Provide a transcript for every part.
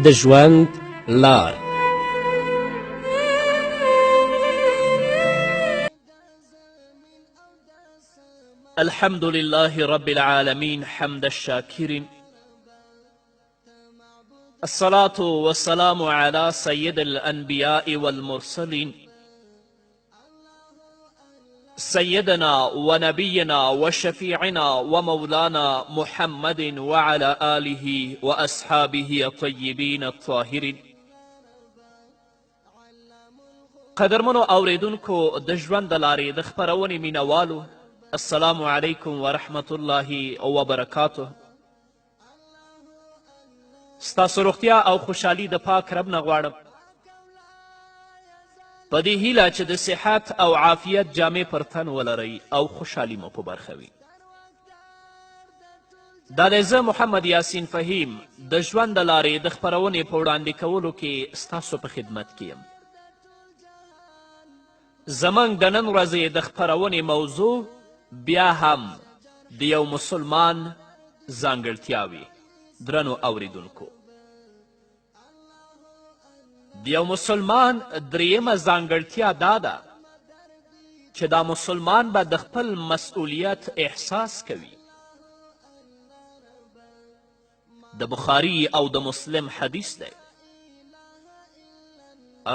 د ژوند لار. الحمد لله رب العالمين حمد الشاكرين الصلاة والسلام على سيد الأنبياء والمرسلين سيدنا ونبينا وشفيعنا ومولانا محمد وعلى آله وأصحابه الطيبين الطاهرين. قدرمنو اوریدونکو، د ژوند د لارې د خپرونې مینوالو، السلام علیکم ورحمت الله وبرکاته. ستاسو روغتیا او خوشحالي د پاک رب نه غواړم، په دې هیله چې د صحت او عافیت جامې پر تن ولرئ او خوشحالي مو په برخه وي. دا دی زه محمد یاسین فهیم د ژوند د لارې د خپرونې په وړاندې کولو کې ستاسو په خدمت کې یم. زموږ د نن ورځې د خپرونې موضوع بیا هم د یو مسلمان ځانګړتیاوې. درنو اوریدونکو، د یو مسلمان دریمه ځانګړتیا دا ده چې دا مسلمان به د خپل مسؤلیت احساس کوي. د بخاری او د مسلم حدیث دی.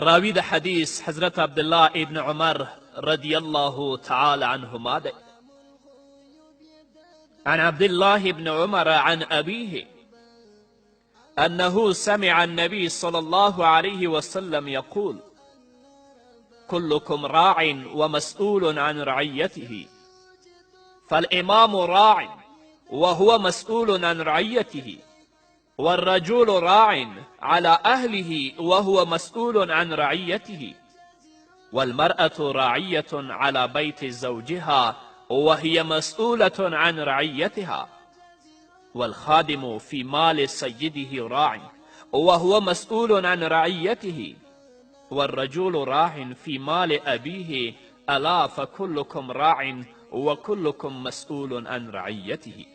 راوی د حدیث حضرت عبدالله ابن عمر رضی الله تعالی عنهما دی. عن عبد الله بن عمر عن أبيه أنه سمع النبي صلى الله عليه وسلم يقول: كلكم راع ومسؤول عن رعيته، فالإمام راع وهو مسؤول عن رعيته، والرجل راع على أهله وهو مسؤول عن رعيته، والمرأة راعية على بيت زوجها وهي مسؤولة عن رعيتها، والخادم في مال سيده راع وهو مسؤول عن رعيته، والرجل راع في مال أبيه، ألا فكلكم راع وكلكم مسؤول عن رعيته.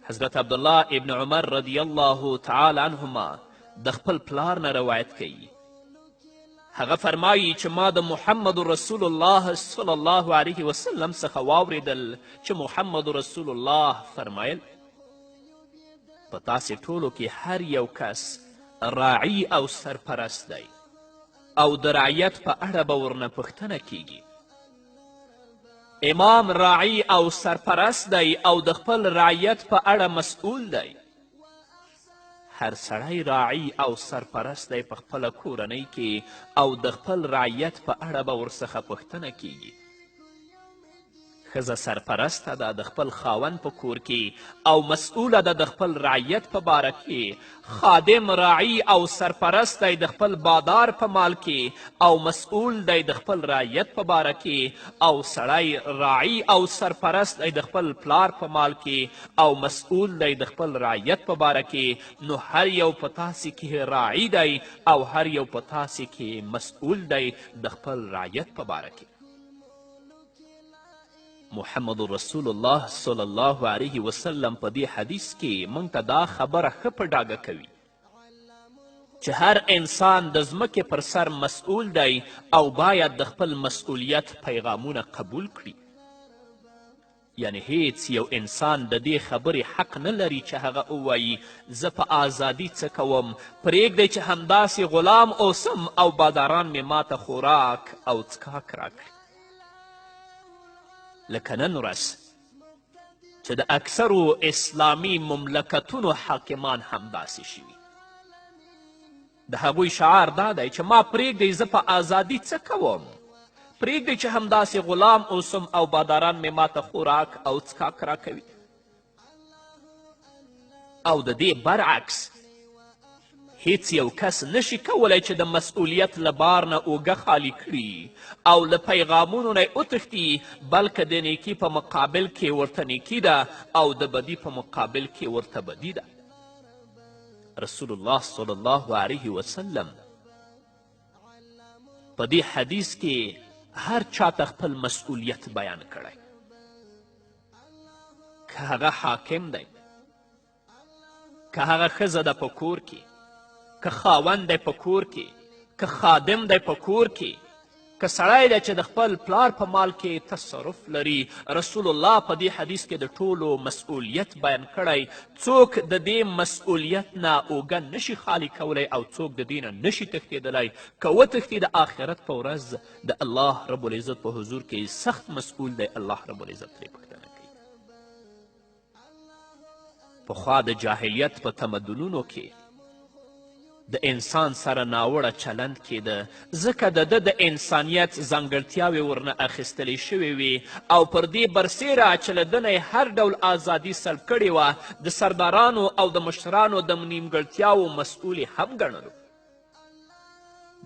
حضرت عبدالله ابن عمر رضی الله تعالی عنهما د خپل پلار نه روایت کوي. هغه فرمایي چې ما د محمد رسول الله صلی الله علیه وسلم څخه واوریدل چې محمد رسول الله فرمایل: په تاسې ټولو کې هر یو کس راعي او سرپرست دی او د رعیت په اړه به ورنه پوښتنه کیږي. امام راعي او سرپرست دی او د خپل رعیت په اړه مسؤل دی. هر سړی راعي او سرپرست دی په خپله کورنۍ کې او د خپل رعیت په اړه به ورڅخه پوښتنه کیږي. ښځه سرپرسته ده د خپل خاوند په کور کې او مسؤله ده د خپل رعیت په باره کې. خادم راعي او سرپرست دی د خپل بادار په مال کې او مسؤل دی د خپل رعیت په باره کې، او سړی راعي او سرپرست دی د خپل پلار په مال کې او مسؤل دی د خپل رعیت په باره کې. نو هر یو په تاسې کې راعي دی او هر یو په تاسې کې مسؤل دی د خپل رعیت په باره کې. محمد رسول الله صلی الله علیه وسلم په دې حدیث کې موږ ته دا خبره ښه په ډاګه کوي چې هر انسان د ځمکې پر سر مسؤل دی او باید د خپل مسؤلیت پیغامونه قبول کړي. یعنی هیڅ یو انسان د دې خبرې حق نه لري چې هغه ووایي زه په ازادي څه کوم، پرېږدئ چې همداسې غلام اوسم او باداران مې ماته خوراک او څکاک راکړي. لکه نن ورځ چې د اکثرو اسلامي مملکتونو حاکمان همداسې شوي. د هغوی شعار دا دی چې ما پرېږدئ زه په ازادي څه کوم، پرېږدئ چې همداسې غلام اوسم او باداران مې ماته خوراک او څکاک راکوي. او د دې برعکس هیڅ یو کس نشي کولی چې د مسؤلیت له بار نه اوږه خالي کړي او له پیغامونو نه وتښتي، بلکه د نیکي په مقابل کې ورته نیکي ده او د بدي په مقابل کې ورته بدي ده. رسول الله صلی الله علیه وسلم په دې حدیث کې هر چا ته خپل مسؤلیت بیان کړی، که هغه حاکم دی که هغه ښځه ده په کور کې، که خاوند دی په کور کې، که خادم دی په کور کې، که سړی دی چې د خپل پلار په مال کې تصرف لري. رسول الله په دې حدیث کې د ټولو مسؤلیت بیان کړی. څوک د دې مسؤلیت نه اوږه نشي خالي کولی او څوک د دې نه نشي تښتېدلی. که وتښتي د آخرت په ورځ د الله رب العزت په حضور کې سخت مسؤل دی، الله رب العزت ترې پوښتنه کوي. پخوا د جاهلیت په تمدنونو کې د انسان سره ناوړه چلند کېده، ځکه د ده د انسانیت ځانګړتیاوې ورنه اخیستلې شوې وې او پر دې برسېره چې له ده نه یې هر ډول ازادي سلب کړې وه، د سردارانو او د مشرانو د نیمګړتیاوو مسؤل یې هم ګڼلو.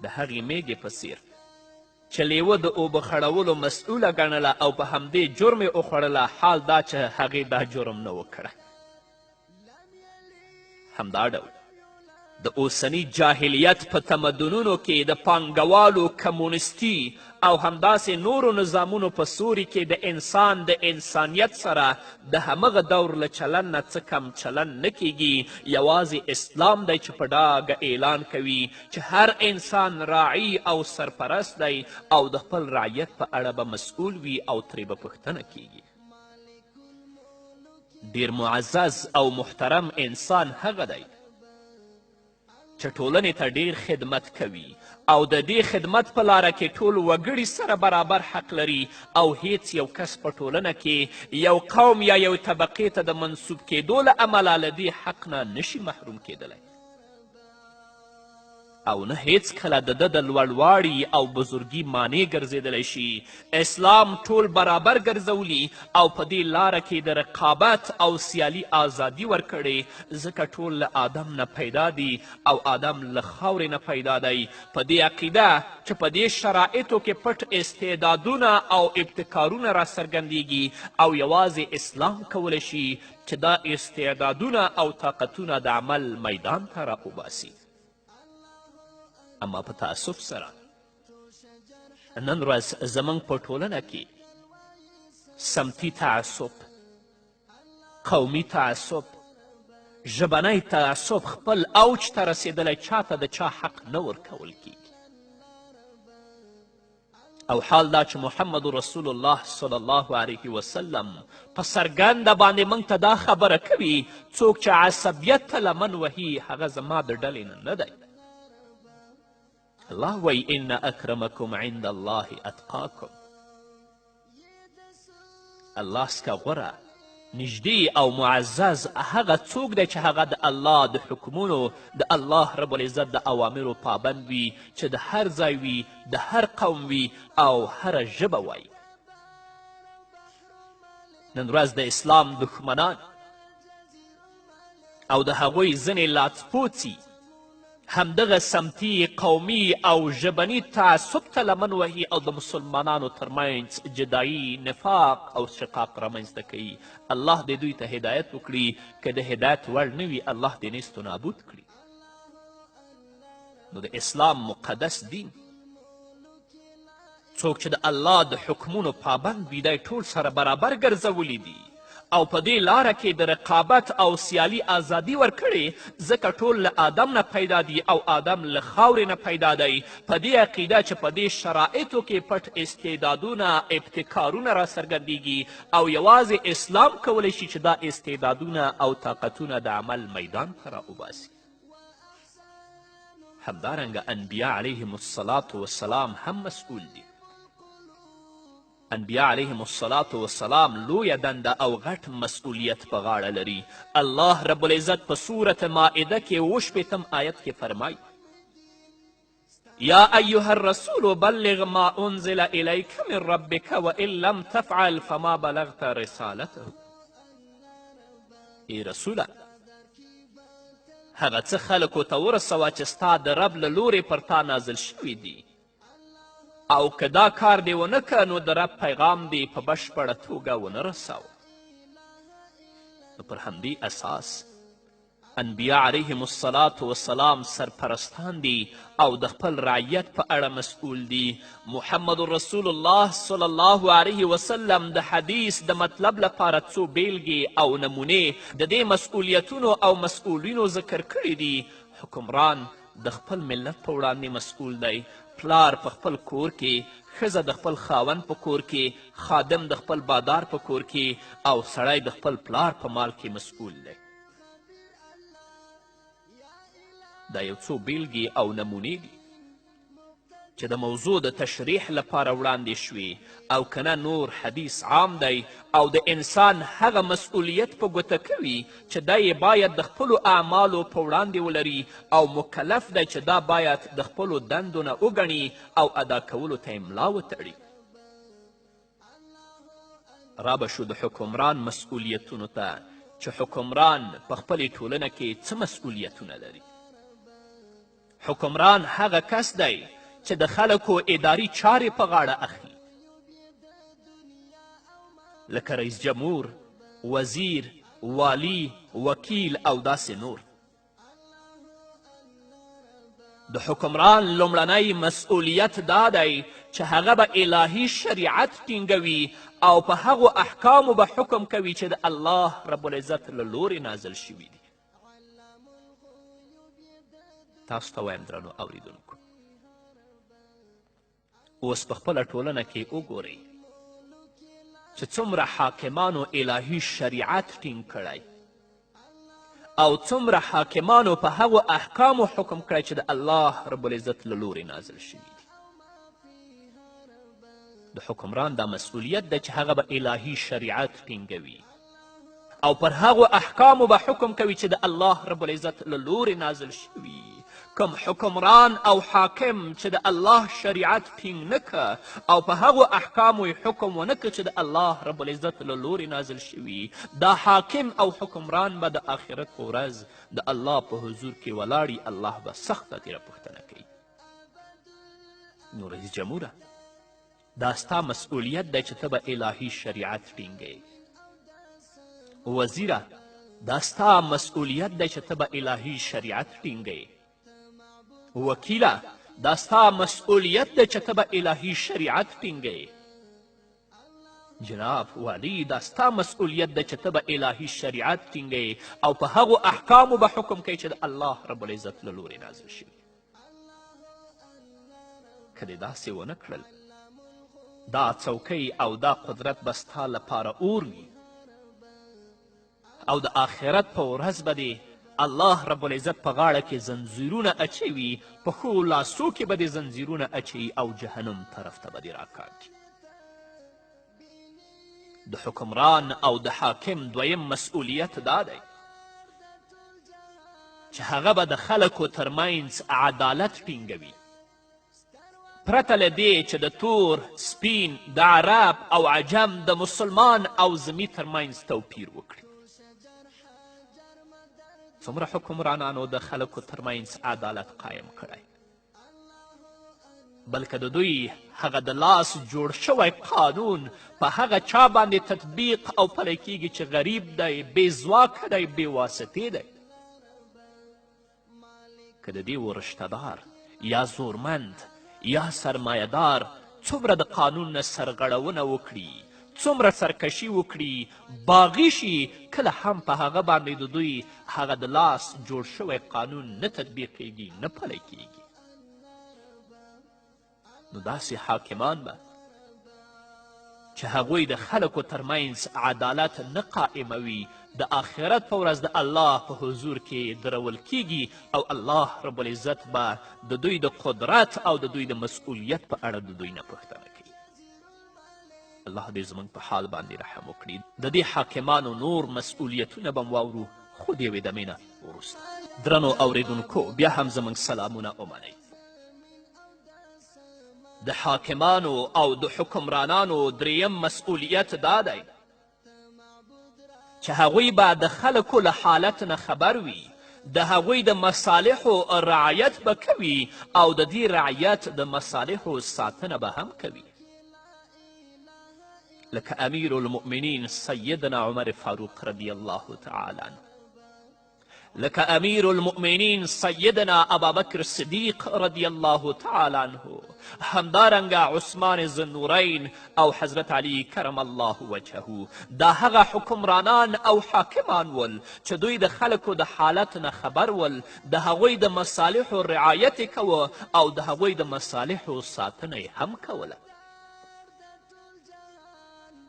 د هغې میږې په څیر چې لیوه د اوبه خړولو مسؤله ګڼله او په همدې جرم یې وخوړله، حال دا چې هغې دا جرم نه و کړی. همدا ډول د اوسني جاهلیت په تمدنونو کې د پانګوالو کمونستي او همداسې نورو نظامونو په سوري کې د انسان د انسانیت سره د همغه دور له چلن نه څه کم چلن نه کیږي. یوازې اسلام دی چې په ډاګه اعلان کوي چې هر انسان راعي او سرپرست دی او د خپل رعیت په اړه به مسؤل وي او ترې به پوښتنه کیږي. ډیر معزز او محترم انسان هغه دی چې ټولنې ته ډیر خدمت کوي او د دې خدمت په لاره کې ټول وګړي سره برابر حق لري او هیڅ یو کس په ټولنه کې یو قوم یا یو طبقې ته د منسوب کیدو له امله له دې حق نه نشي محروم کیدلی او نه هیڅکله د ده د لوړواړي او بزرګي مانع ګرځېدلی شي. اسلام ټول برابر ګرځولي او په دې لاره کې د رقابت او سیالي ازادي ورکړې، ځکه ټول له آدم نه پیدا دي او آدم له خاورې نه پیدا دی. په دې عقیده چې په دې شرایطو کې پټ استعدادونه او ابتکارونه راڅرګندیږي او یوازې اسلام کولی شي چې دا استعدادونه او طاقتونه د عمل میدان ته راوباسي. اما په تأسف سره نن ورځ زموږ په ټولنه کې سمتي تعصب، قومي تعصب، ژبنی تعصب خپل اوج ته رسېدلی، چاته د چا حق نه ورکول کیږي. او حال دا چې محمد رسول الله صلی الله علیه وسلم په څرګنده باندې موږ ته دا خبره کوي، څوک چې عصبیت ته لمن وهي هغه زما د ډلې نه نه دی. الله وایي ان اکرمکم عند الله اتقاکم. الله څخه غوره، نږدې او معزز هغه څوک دی چې هغه د الله د حکمونو، د الله رب العزت د اوامرو پابند وي، چې د هر ځای وي، د هر قوم وي او هره ژبه وایي. نن ورځ د اسلام دښمنان او د هغوی ځینې لاسپوڅي همدغه سمتي، قومي او ژبني تعصب ته لمن وهي او د مسلمانانو ترمنځ جدایي، نفاق او شقاق رامنځته کوي. الله دې دوی ته هدایت وکړي، که د هدایت وړ نه وي الله دې نیست و نابود کړي. نو د اسلام مقدس دین څوک چې د الله د حکمونو پابند وي دی ټول سره برابر ګرځولي دي او په دې لاره کې د رقابت او سیالي ازادي ورکړې، ځکه ټول له آدم نه پیدا دي او آدم له خاورې نه پیدا دی. په دې عقیده چې په دې شرایطو کې پټ استعدادونه، ابتکارونه راڅرګندیږي او یوازې اسلام کولی شي چې دا استعدادونه او طاقتونه د عمل میدان ته راوباسي. همدارنګه انبیا علیهم الصلاة والسلام هم مسؤل دي. انبیا علیهم الصلاة والسلام لویه دنده او غټ مسؤلیت په غاړه لري. الله رب العزت په سورة مائده کې 67 آیت کې فرمایي: یا ایها الرسول بلغ ما انزل الیک من ربک وان لم تفعل فما بلغت رسالته. ای رسوله، هغه څه خلکو ته ورسوه چې ستا د رب له لورې پر تا نازل شوي دي، او که دا کار دې ونه که نو د رب پیغام دې په بشپړه توګه ونه رساوه. نو پر همدې اساس انبیا علیهم الصلاة والسلام سرپرستان دي او د خپل رعیت په اړه مسؤل دي. محمد رسول الله صلی الله علیه وسلم د حدیث د مطلب لپاره څو بیلګې او نمونې د دې مسؤلیتونو او مسؤلینو ذکر کړي دي. حکمران د خپل ملت په وړاندې مسؤل دی، پلار په خپل کور کې، ښځه د خپل خاوند په کور کې، خادم د خپل بادار په کور کې او سړی د خپل پلار په مال کې مسؤل دی. دا یو څو بیلګې او نمونې دي چې د موضوع د تشریح لپاره وړاندې شوې، او که نه نور حدیث عام دی او د انسان هغه مسؤلیت په ګوته کوي چې دی یې باید د خپلو اعمالو په وړاندې ولري او مکلف دی چې دا باید د خپلو دندو نه وګڼي او ادا کولو ته یې ملا وتړي. را به شو د حکمران مسؤلیتونو ته چې حکمران په خپلې ټولنه کې څه مسؤلیتونه لري. حکمران هغه کس دی چې د خلکو اداري چارې په غاړه اخلي، لکه رئیس جمهور، وزیر، والی، وکیل او داسې نور. د حکمران لومړنی مسؤلیت دا دی چې هغه به الهي شریعت ټینګوي او په هغو احکامو به حکم کوي چې د الله رب العزت له لورې نازل شوي دي. تاسو ته وایم درنو اوریدونکو، اوس په خپله ټولنه کې وګورئ چې څومره حاکمانو الهي شریعت ټینګ کړی او څومره حاکمانو په هغو احکامو حکم کړی چې د الله رب العزت له لورې نازل شوي دي. د حکمران دا مسؤلیت دی چې هغه به الهي شریعت ټینګوي او پر هغو احکامو به حکم کوي چې د الله رب العزت له لورې نازل شوي. کوم حکمران او حاکم چې د الله شریعت ټینګ نه که او په هغو احکامو یې حکم ونه که چې د الله رب العزت له لورې نازل شوي، دا حاکم او حکمران به د آخرت په ورځ د الله په حضور کې ولاړي، الله به سخته تېره پوښتنه کوي. نو رئیس جمهوره، دا ستا مسؤلیت دی چې ته به الهي شریعت ټینګوې. وزیره، دا ستا مسؤلیت دی چې ته به الهي شریعت ټینګوې. وکیله، دا ستا مسؤلیت دی چې ته به الهي شریعت ټینګوې. جناب والی، دا ستا مسؤلیت دی چې ته به الهي شریعت ټینګوې او په هغو احکامو به حکم کوې چې د الله رب العزت له لورې نازل شوي. که دې داسې ونه کړل، دا څوکۍ او دا قدرت به ستا لپاره اور وي او د آخرت په ورځ به دې الله رب العزت په غاړه کې زنځیرونه اچوي، په ښو لاسو کې به دې زنځیرونه اچوي او جهنم طرف ته به دې راکاږي. د حکمران او د حاکم دویم مسؤلیت دا دی چې هغه به د خلکو ترمنځ عدالت ټینګوي، پرته له دې چې د تور، سپین، د عرب او عجم، د مسلمان او ذمي ترمنځ توپیر وکړي. څومره حکمرانانو د خلکو ترمنځ عدالت قایم کړی، بلکه د دوی هغه د لاس جوړ شوی قانون په هغه چا باندې تطبیق او پلی کیږي چې غریب دی، بې ځواکه دی، بې واسطې دی. که د دې ورشتهدار یا زورمند یا سرمایهدار څومره د قانون نه سرغړونه وکړي، څومره سرکشي وکړي، باغي شي، کله هم په هغه باندې د دوی هغه د لاس جوړ شوی قانون نه تطبیقیږي، نه پلی کیږي. نو داسې حاکمان به چې هغوی د خلکو ترمنځ عدالت نه قائموي، د آخرت په ورځ د الله په حضور کې درول کیږي او الله رب العزت به د دوی د قدرت او د دوی د مسؤلیت په اړه د دوی نه پوښتنه کوي. الله دې زموږ په حال باندې رحم وکړي. د دې حاکمانو نور مسؤلیتونه به واورو، خو د یوې دمې نه وروسته. درنو اوریدونکو، بیا هم زموږ سلامونه ومنئ. د حاکمانو او د حکمرانانو دریم مسؤلیت دا دی چې هغوی به د خلکو له حالت نه خبر وي، د هغوی د مصالحو رعایت به کوي او د دې رعایت د مصالحو ساتنه به هم کوي، لکه امیر المؤمنین سیدنا عمر فاروق رضی الله تعالی عنه. لکه امیر المؤمنین سیدنا ابابکر صدیق رضی الله تعالی عنه، همدارنګه عثمان ذوالنورین او حضرت علی کرم الله وجهه. دا هغه حکمرانان او حاکمان ول چې دوی د خلکو د حالت نه خبر ول، د هغوی د مصالحو رعایت یې کوه او د هغوی د مصالحو ساتنه یې هم کوله.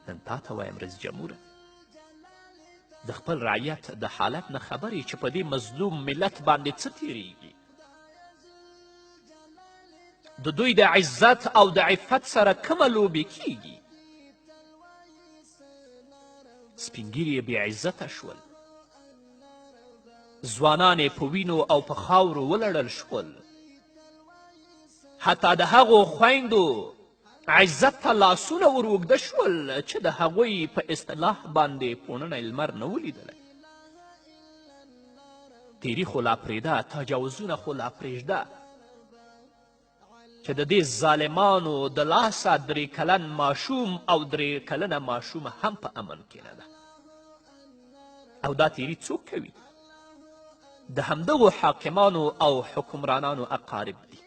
نن تا ته وایم رئیس جمهوره، د خپل رعیت د حالت نه خبر یې چې په دې مظلوم ملت باندې څه تیریږي، د دوی د عزت او د عفت سره کومه لوبې کیږي. سپینږیري یې بې عزته شول، ځوانان یې په وینو او په خاورو ولړل شول، حتی د هغو خویندو عزت ته لاسونه ور اوږده شول چې د هغوی په اصطلاح باندې پوڼنی لمر نه و لیدلی. تیري خو لا پرېږده، تجاوزونه خو لا پرېږده چې د دې ظالمانو د لاسه درې کلن ماشوم او درې کلنه ماشومه هم په امن کې نه ده. او دا تیري څوک کوي؟ د همدغو حاکمانو او حکمرانانو اقارب دي،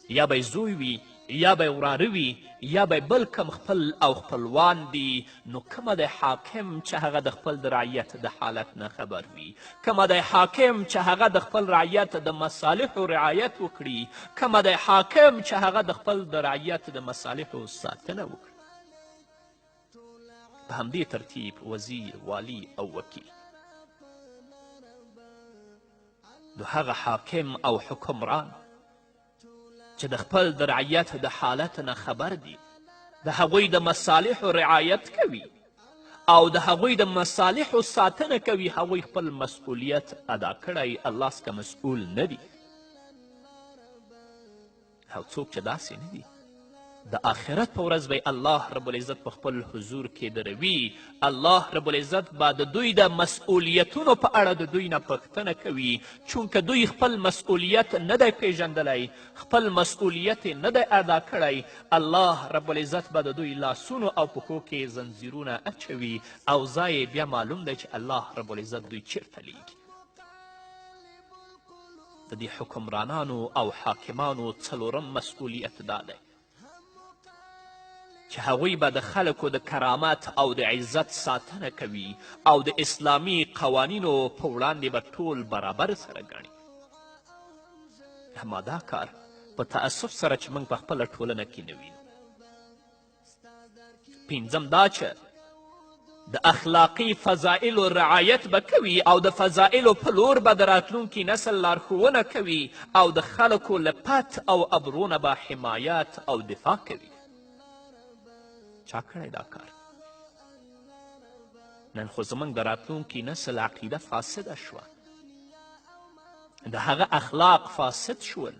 یا به زوی وي، یا به وراره وي، یا به بل کم خپل او خپلوان دي. نو کومه دی حاکم چې هغه د خپل د رعیت د حالت نه خبر وي؟ کومه دی حاکم چې هغه د خپل رعیت د مصالحو رعایت وکړي؟ کومه دی حاکم چې هغه د خپل د رعیت د مصالحو ساتنه وکړي؟ په همدې ترتیب وزیر، والی او وکیل. نو هغه حاکم او حکمران چې د خپل د رعیت د حالت نه خبر دي، د هغوی د مصالحو رعایت کوي او د هغوی د مصالحو ساتنه کوي، هغوی خپل مسؤلیت ادا کړی، الله څخه مسؤل نه دي. او څوک چې داسې نه دي، د آخرت په ورځ به الله رب العزت په خپل حضور کې دروي. الله رب العزت به د دوی د مسؤلیتونو په اړه د دوی نه پوښتنه کوي، چونکه دوی خپل مسؤلیت نه دی پیژندلی، خپل مسؤلیت نه دی ادا کړی. الله رب العزت به د دوی لاسونو او پښو کې زنځیرونه اچوي او ځای یې بیا معلوم دی چې الله رب العزت دوی چیرته لیږي. د دې حکمرانانو او حاکمانو څلورم مسؤلیت دا دی چې هغوی به د خلکو د کرامت او د عزت ساتنه کوي او د اسلامي قوانینو په وړاندې به ټول برابر سره ګڼي. اما دا کار په تأسف سره چې موږ په خپله ټولنه کې نه وینو. پنځم دا چې د اخلاقي فضایلو رعایت به کوي او د فضایلو په لور به د راتلونکي نسل لارښوونه کوي او د خلکو له پت او ابرو نه به حمایت او دفاع کوي. چا کړی دا کار؟ نن خو زموږ د راتلونکي نسل عقیده فاسده شوه، د هغه اخلاق فاسد شول،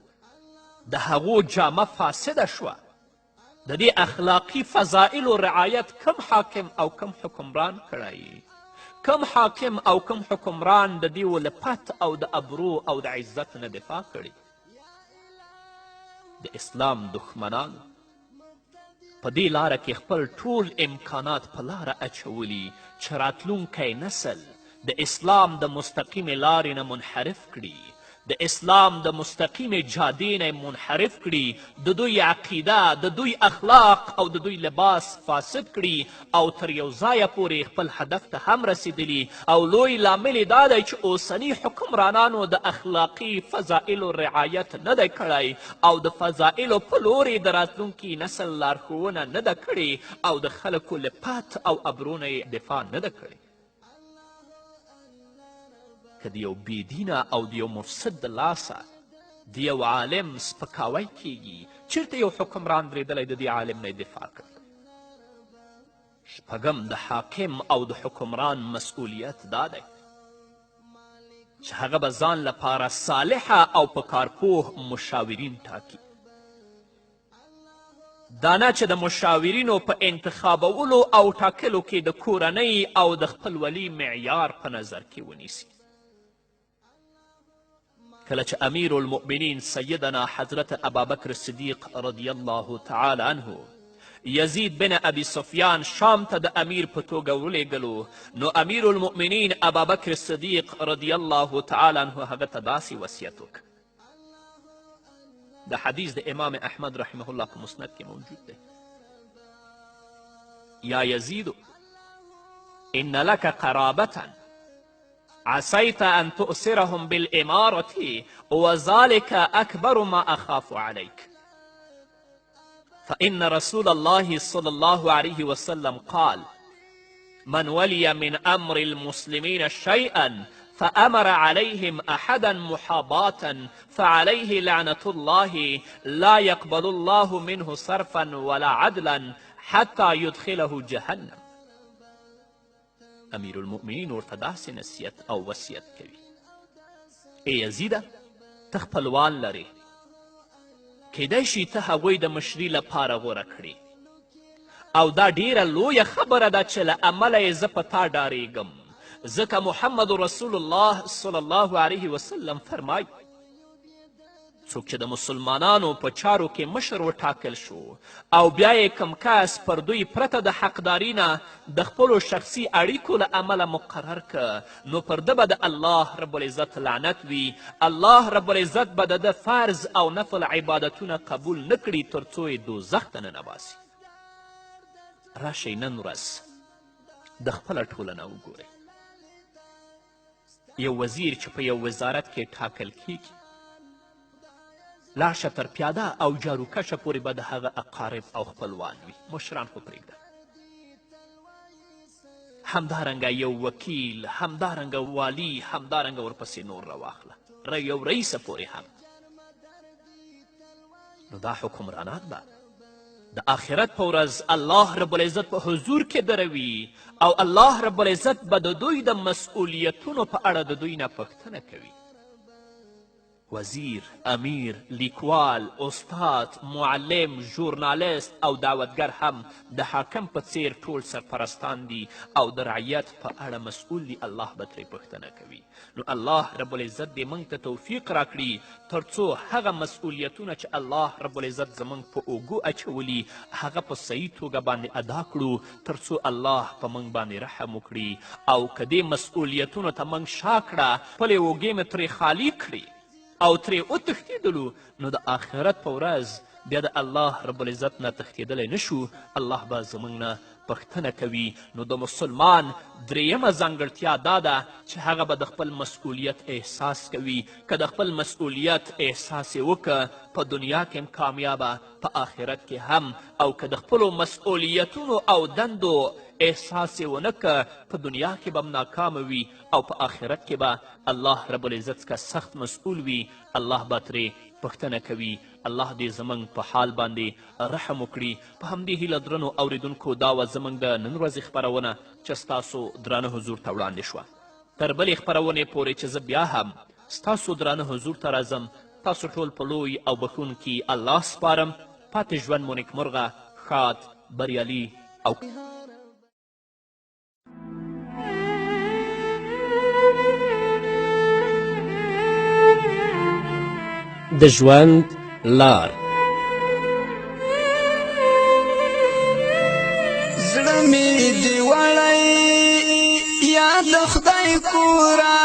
د هغو جامه فاسده شوه. د دې اخلاقي فضایلو رعایت کم حاکم او کم حکمران کړی؟ کم حاکم او کم حکمران د دیو له پت او د ابرو او د عزت نه دفاع کړي؟ د اسلام دښمنانو په دې لاره کې خپل ټول امکانات په لاره اچولي چې راتلونکی نسل د اسلام د مستقیمې لارې نه منحرف کړي، د اسلام د مستقیمې جادې نه منحرف کړي، د دوی عقیده، د دوی اخلاق او د دوی لباس فاسد کړي او تر یو ځایه پورې خپل هدف ته هم رسېدلي. او لوی لامل یې دا دی چې اوسني حکمرانانو د اخلاقي فضایلو رعایت نه دی کړی او د فضایلو په لور یې د راتلونکي نسل لارښوونه نه ده کړې او د خلکو له پت او ابرو نه یې دفاع نه ده کړې. که د یو بېدینه او د یو مفسد د لاسه د یو عالم سپکاوی کیږي، چیرته یو حکمران درېدلی د دې عالم نه دفاع کوي؟ شپږم د حاکم او د حکمران مسؤلیت دا دی چې هغه به ځان لپاره صالحه او په کارپوه مشاورین ټاکي. دا نه چې د مشاورینو په انتخابولو او ټاکلو کې د کورنۍ او د خپلولي معیار په نظر کې ونیسي. کله چې امیر المؤمنین سیدنا حضرت ابابکر صدیق رضی الله تعالی عنه یزید بن ابي سفیان شام ته د امیر په توګه ولیږلو، نو امیر المؤمنین ابابکر صدیق رضی الله تعالی عنه هغه ته داسې وصیت وکړ. د حدیث د امام احمد رحمه الله په مسند کې موجود دی. یا یزید ان لک قرابة عسيت أن تؤثرهم بالإمارة وذلك أكبر ما أخاف عليك، فإن رسول الله صلى الله عليه وسلم قال: من ولي من أمر المسلمين شيئا فأمر عليهم أحدا محاباة فعليه لعنة الله، لا يقبل الله منه صرفا ولا عدلا حتى يدخله جهنم. امیر المؤمنین ورته داسې نصیحت او وصیت کوي: ای یزیده، ته خپلوان لرې، کیدای شي ته هغوی د مشري لپاره غوره کړې، او دا ډیره لویه خبره ده چې له امله یې زه په تا ډاریږم، ځکه محمد رسول الله صلی الله علیه وسلم فرمایي: څوک چې د مسلمانانو په چارو کې مشر وټاکل شو او بیا یې کوم کس پر دوی پرته د حقداري نه د خپلو شخصي اړیکو له امله مقرر که، نو پر ده به د الله رب العزت لعنت وي. الله رب العزت به د ده فرض او نفل عبادتونه قبول نه کړي تر څو یې دوزخ ته ننباسي. راشئ نن ورځ د خپله ټولنه وګورئ. یو وزیر چې په یو وزارت کې ټاکل کیږي، لاړ شه تر پیاده او جاروکشه پورې به د هغه اقارب او خپلوان وي، مشران خو پرېږده. همدارنګه یو وکیل، همدارنګه والي، همدارنګه ورپسې نور راواخله، یو رئیسه پورې هم. نو دا حکمرانان به د آخرت په ورځ الله رب العزت په حضور کې دروي او الله رب العزت به د دوی د مسؤلیتونو په اړه د دوی نه پوښتنه کوي. وزیر، امیر، لیکوال، استاد، معلم، ژورنالیست او دعوتګر هم د حاکم په څیر ټول سرپرستان دي او د رعیت په اړه مسؤل دي. الله به ترې پوښتنه کوي. نو الله رب العزت دې موږ ته توفیق راکړي تر څو هغه مسؤلیتونه چې الله رب العزت زموږ په اوږو اچولي هغه په صحیح توګه باندې ادا کړو، تر څو الله په موږ باندې رحم وکړي. او که دې مسؤلیتونو ته موږ شا کړه، خپلې اوږې مې ترې خالي کړې او ترې وتښتېدلو، نو د آخرت په ورځ بیا د الله رب العزت نه تښتېدلی نه شو. الله به زموږ نه پوښتنه کوي. نو د مسلمان درېیمه ځانګړتیا دا ده چې هغه به د خپل مسؤلیت احساس کوي. که د خپل مسؤلیت احساس یې وکړه، په دنیا کې هم کامیابه، په آخرت کې هم. او که د خپلو مسؤلیتونو او دندو احساس یې ونه که، په دنیا کې به هم ناکامه وي او په آخرت کې به الله رب العزت څخه سخت مسؤل وي. الله به ترې پوښتنه کوي. الله دې زموږ په حال باندې رحم وکړي. په همدې هیله درنو اوریدونکو، دا وه زموږ د نن ورځې خپرونه چې ستاسو درانه حضور ته وړاندې شوه. تر بلې خپرونې پورې چې زه بیا هم ستاسو درانه حضور ته راځم، تاسو ټول په لوی او بښونکي الله سپارم. پاتې ژوند مو نیکمرغه، ښاد، بریالي او د ژوند لار. زړه مې دې وړی یا د خدای کورا،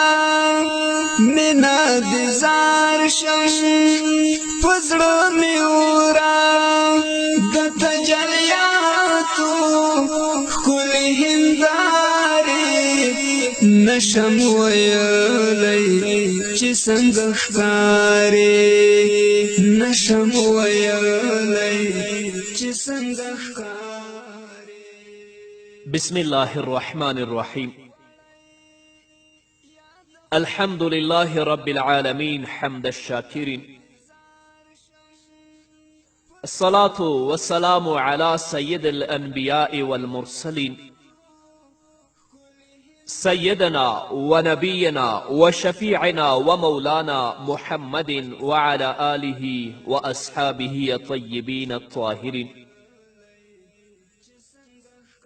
مینه دې زار شم په زړه مې اورا، د تجلیاتو ښکلې هندارې نشم ویلی چې څنګه ښکارې، نشم ویلی چې څنګه ښکارې. بسم الله الرحمن الرحیم. الحمد لله رب العالمين حمد الشاكرين، الصلاة والسلام على سيد الأنبياء والمرسلين، سيدنا ونبينا وشفيعنا ومولانا محمد وعلى آله وأصحابه الطيبين الطاهرين.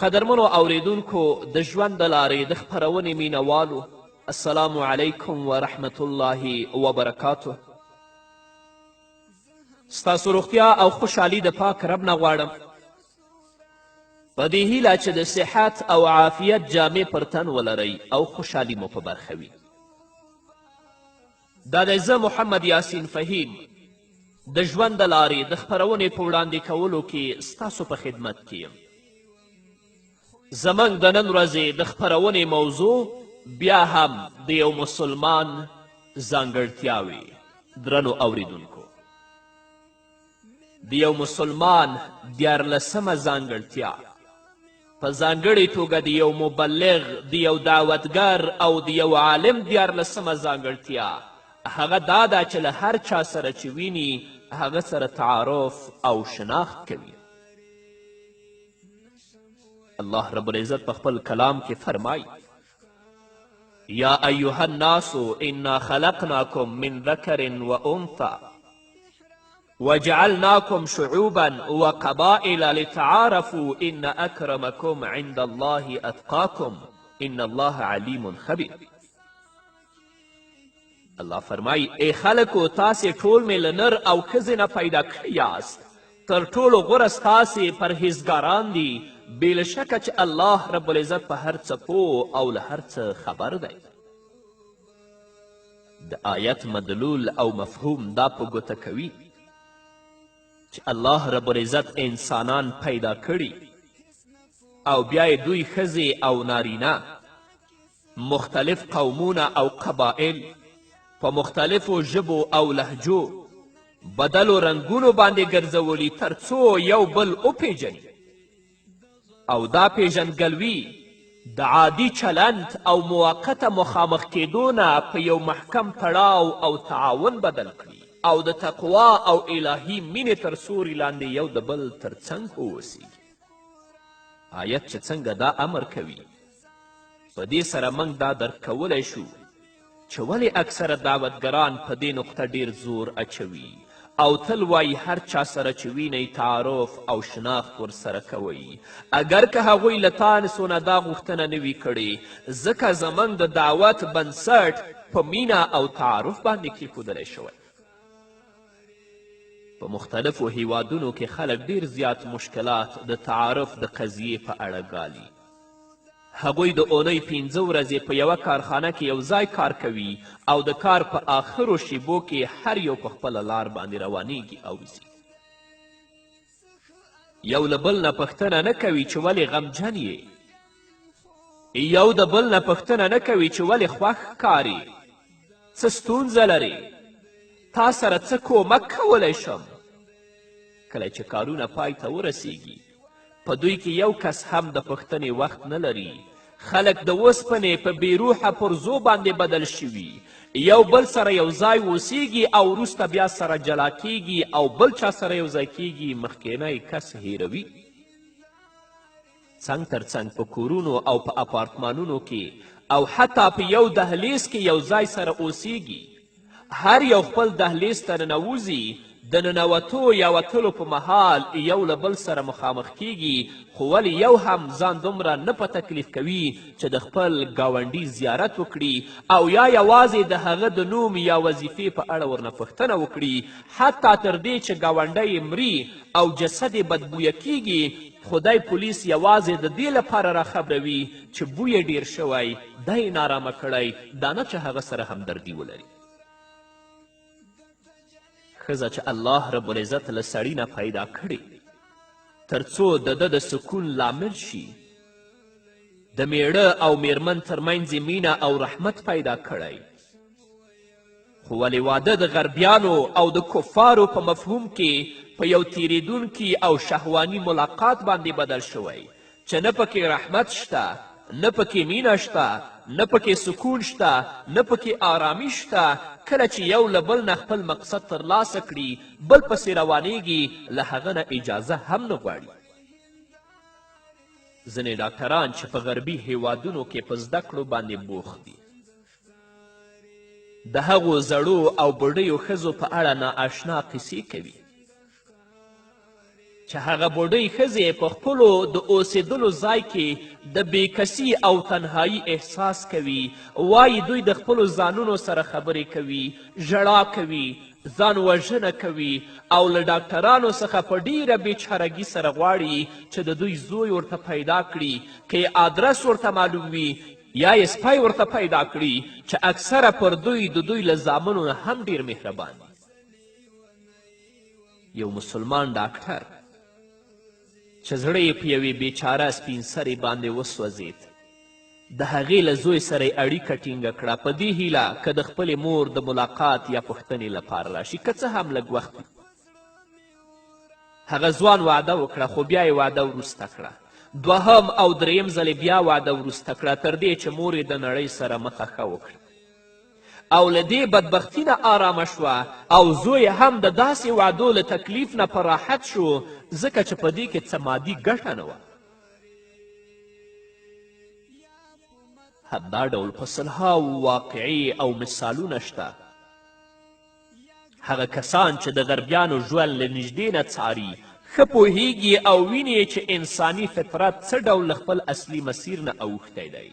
قدرمنو اوریدونکو، د ژوند د لارې د خپرونې مینوالو، السلام علیکم ورحمت الله وبرکاته. ستاسو روغتیا او خوشحالي د پاک رب نه غواړم. په دې هیله چې د صحت او عافیت جامې پر تن ولرئ او خوشحالي مو په برخه وي. دا دی زه محمد یاسین فهیم د ژوند د لارې د خپرونې په وړاندې کولو کې ستاسو په خدمت کې یم. زموږ د نن ورځې د خپرونې موضوع بیا هم د یو مسلمان ځانګړتیاوې. درنو اوریدونکو، د یو مسلمان دیارلسمه ځانګړتیا، په ځانګړې توګه د یو مبلغ، د یو دعوتګر او د یو عالم دیارلسمه ځانګړتیا هغه دا ده چې له هر چا سره چې ویني هغه سره تعارف او شناخت کوي. الله رب العزت په خپل کلام کې فرمایي: یا ایها الناس انا خلقناکم من ذکر و انثی وجعلناکم شعوبا وقبائل لتعارفوا ان اکرمکم عند الله اتقاکم ان الله علیم خبیر. الله فرمایي: ای خلکو، تاسې ټول مې له نر او ښځې نه پیدا کړي یاست، تر ټولو غوره ستاسې پرهیزګاران دي، بې له شکه چې الله رب العزت په هر څه پوه او له هر څه خبر دی. د آیت مدلول او مفهوم دا په ګوته کوي چې الله رب العزت انسانان پیدا کړي او بیا یې دوی ښځې او نارینه، مختلف قومونه او قبایل په مختلفو ژبو او لهجو، بدلو رنګونو باندې ګرځولي تر څو یو بل وپیژني او دا پیژندګلوي د عادي چلند او موقته مخامخ کېدو نه په یو محکم تړاو او تعاون بدل کړي او د تقوا او الهي مینې تر سوري لاندې یو د بل تر څنګ ووسیږي. آیت چې څنګه دا امر کوي، په دې سره موږ دا درک کولی شو چې ولې اکثره دعوتګران په دې نقطه ډیر زور اچوي او تل وایي هر چا سره چې وینئ تعارف او شناخت ورسره کوئ، اګر که هغوی له تاسو نه دا غوښتنه نه وي کړې، ځکه زموږ د دعوت بنسټ په مینه او تعارف باندې کیښودلی شوی. په مختلفو هیوادونو کې خلک ډیر زیات مشکلات د تعارف د قضیې په اړه ګالي. هغوی د اونۍ 5 ورځې په یوه کارخانه کې یو ځای کار کوي او د کار په آخرو شیبو کې هر یو په خپله لار باندې روانیږي او ځي. یو له بل نه پوښتنه نه کوي چې ولې غمجن یې، یو د بل نه پوښتنه نه کوي چې ولې خوښ ښکارې، څه ستونزه لرې، تا سره څه کومک کولی شم. کله چې کارونه پای ته ورسیږي، په دوی کې یو کس هم د پوښتنې وخت نه لري. خلک د اوسپنې په بېروحه پرزو باندې بدل شوي، یو بل سره یو ځای اوسیږي او وروسته بیا سره جلا کیږي او بل چا سره یو ځای کیږي، مخکینی کس هیروي. څنګ تر څنګ په کورونو او په اپارتمانونو کې او حتی په یو دهلیز کې یو ځای سره اوسیږي. هر یو خپل دهلیز ته ننوځي، د ننوتو یا وتلو په مهال یو له بل سره مخامخ کیږي، خو ولې یو هم ځان دومره نه په تکلیف کوي چې د خپل ګاونډي زیارت وکړي او یا یوازې د هغه د نوم یا وظیفې په اړه ورنه پوښتنه وکړي، حتی تر دې چې ګاونډی یې مري او جسد یې بدبویه کیږي، خو دی پولیس یوازې د دې لپاره راخبروي چې بوی یې ډیر شوی، دی یې نارامه کړی، دا نه چې هغه سره همدردي ولري. ښځه چې الله رب العزت له سړي نه پیدا کړې تر څو د ده د سکون لامل شي، د میړه او میرمن ترمنځ یې مینه او رحمت پیدا کړی، خو ولې واده د غربیانو او د کفارو په مفهوم کې په یو تیریدونکي او شهواني ملاقات باندې بدل شوی چې نه پکې رحمت شته، نه پکې مینه شته، نه پکې سکون شته، نه پکې آرامي شته. کله چې یو له بل نه خپل مقصد ترلاسه کړي، بل پسې روانیږي، له هغه نه اجازه هم نه غواړي. ځینې ډاکټران چې په غربي هیوادونو کې په زده کړو باندې بوخت دي، د هغو زړو او بوډیو ښځو په اړه نااشنا قصې کوي چې هغه بوډۍ ښځې په خپلو د اوسېدلو ځای کې د بېکسي او تنهایی احساس کوي. وایي دوی د خپلو ځانونو سره خبرې کوي، ژړا کوي، ځان وژنه کوي او له ډاکټرانو څخه په ډیره بیچارګي سره غواړي چې د دوی زوی ورته پیدا کړي، که یې آدرس ورته معلوم وي یا یې سپی ورته پیدا کړي، چې اکثره پر دوی د دوی له زامنو نه هم ډیر مهربان دي. یو مسلمان ډاکټر چې زړه یې په یوې بیچاره سپین سرې باندې وسوځید، د هغې له زوی سره یې اړیکه ټینګه کړه، په دې هیله که د خپلې مور د ملاقات یا پوښتنې لپاره راشي، که څه هم لږ وخت وي. هغه ځوان وعده وکړه، خو بیا یې وعده وروسته کړه. دوهم او دریم ځل یې بیا وعده وروسته کړه، تر دې چې مور یې د نړۍ سره مخه ښه وکړه او له دې بدبختي نه آرامه شوه، او زوی هم د داسې وعدو له تکلیف نه په راحت شو، ځکه چې په دې کې څه مادي ګټه نه وه. همدا ډول په سلهاوو واقعې او مثالونه شته. هغه کسان چې د غربیانو ژوند له نږدې نه څاري، ښه پوهیږي او ویني چې انساني فطرت څه ډول له خپل اصلي مسیر نه اوښتی دی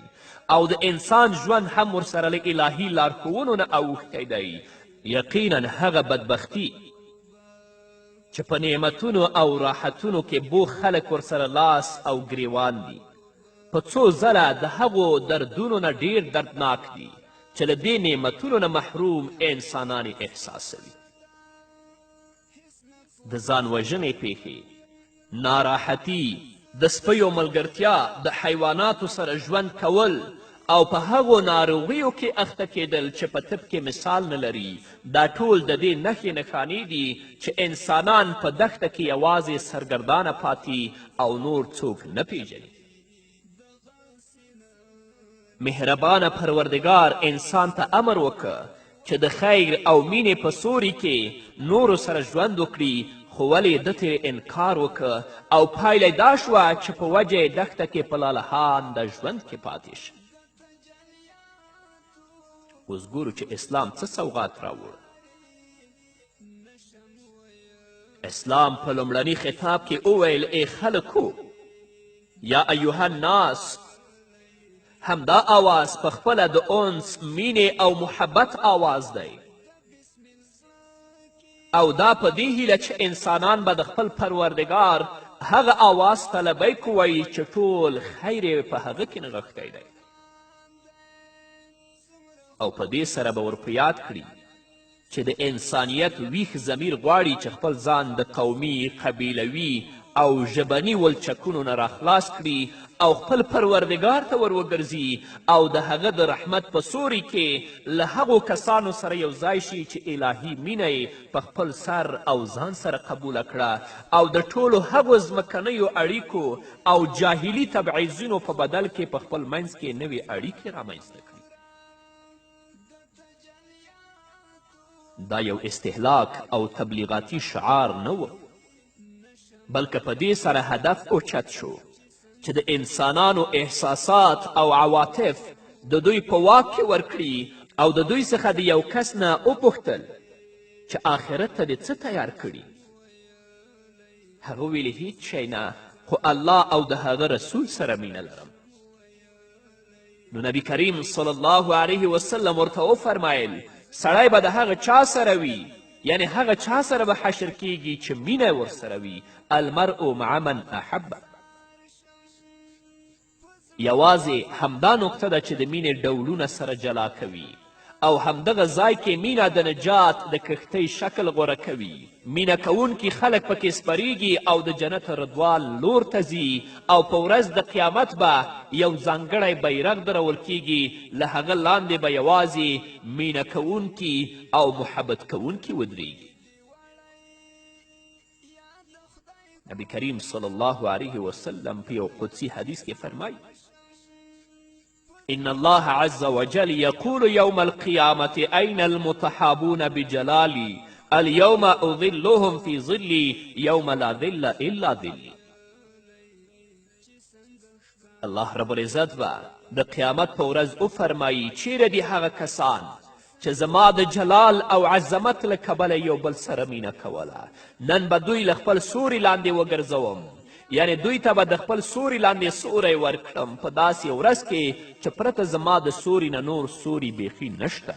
او د انسان ژوند هم ورسره له الهي لارښوونو نه اوښتی دی. یقینا هغه بدبختي چې په نعمتونو او راحتونو کې بوخت خلک ورسره لاس او ګریوان دي، په څو ځله د هغو دردونو نه ډیر دردناک دي چې له دې نعمتونو نه محروم انسانان یې احساسوي. د ځان وژنې پیښې، ناراحتي، د سپیو ملګرتیا، د حیواناتو سره ژوند کول او په هغو ناروغیو کې اخته کیدل چې په طب کې مثال نه لري، دا ټول د دې نښې نښانې دي چې انسانان په دښته کې یوازې سرګردانه پاتې او نور څوک نه پیژني. مهربانه پروردګار انسان ته امر وکړ چې د خیر او مینې په سوري کې نورو سره ژوند وکړي، خو ولې ده ترې انکار وکړ او پایله دا شوه چې په وجه یې دښته کې په لالهانده ژوند کې پاتې شي. اوس ګورو چې اسلام څه سوغات راوړ. اسلام په لومړني خطاب کې وویل: ای خلکو، یا ایها الناس. همدا آواز په خپله د انس، مینې او محبت آواز دی، او دا په دې هیله چې انسانان به د خپل پروردګار هغه آواز ته لبیک ووایي چې ټول خیر یې په هغه کې نغښتی دی، او په دې سره به ور په یاد کړي چې د انسانیت ویښ ضمیر غواړي چې خپل ځان د قومي، قبیلوي او ژبني ولچکونو نه راخلاص کړي او خپل پروردګار ته ور وګرځي او د هغه د رحمت په سوري کې له هغو کسانو سره یو ځای شي چې الهي مینه یې په خپل سر او ځان سره قبوله کړه او د ټولو هغو ځمکنیو اړیکو او جاهلي تبعیضونو په بدل کې په خپل منځ کې نوې اړیکې رامنځته کړي. دا یو استهلاک او تبلیغاتي شعار نه و، بلکه په دې سره هدف اوچت شو چې د انسانانو احساسات او عواطف د دوی په واک کې ورکړي او د دوی څخه د یو کس نه وپوښتل چې آخرت ته دې څه تیار کړي؟ هغه ویلې هیڅ شی نه، خو الله او د هغه رسول سره مینه لرم. نو نبی کریم صلی الله علیه وسلم ورته وفرمایل: سړی به د هغه چا سره وي، یعنی هغه چا سره به حشر کیږي چې مینه ورسره وي. المرء مع من احب. یوازې همدا نکته ده چې د مینې ډولونه سره جلا کوي، او همدغه ځای کې مینه د نجات د کښتۍ شکل غوره کوي. مینه کوونکي خلک پکې سپریږي او د جنت رضوان لور ته ځي، او په ورځ د قیامت به یو ځانګړی بیرغ درول کیږي، له هغه لاندې به یوازې مینه کوونکي او محبت کوونکي ودریږي. نبی کریم صلی الله علیه وسلم په یو قدسي حدیث کې فرمایي: إن الله عز وجل يقول يوم القيامة أين المتحابون بجلالي اليوم أظلهم في ظلي يوم لا ظل إلا ظلي. الله رب العزت به د قیامت په ورځ وفرمایي: چیرې دي هغه کسان چې زما د جلال او عظمت له کبله یو بل سره مینه کوله؟ نن به دوی له خپل سوري لاندې وګرځوم، یعنې دوی ته به د خپل سوري لاندې سوری ورکړم، په داسې ورځ کې چې پرته زما د سوري نه نور سوري بیخي نشته.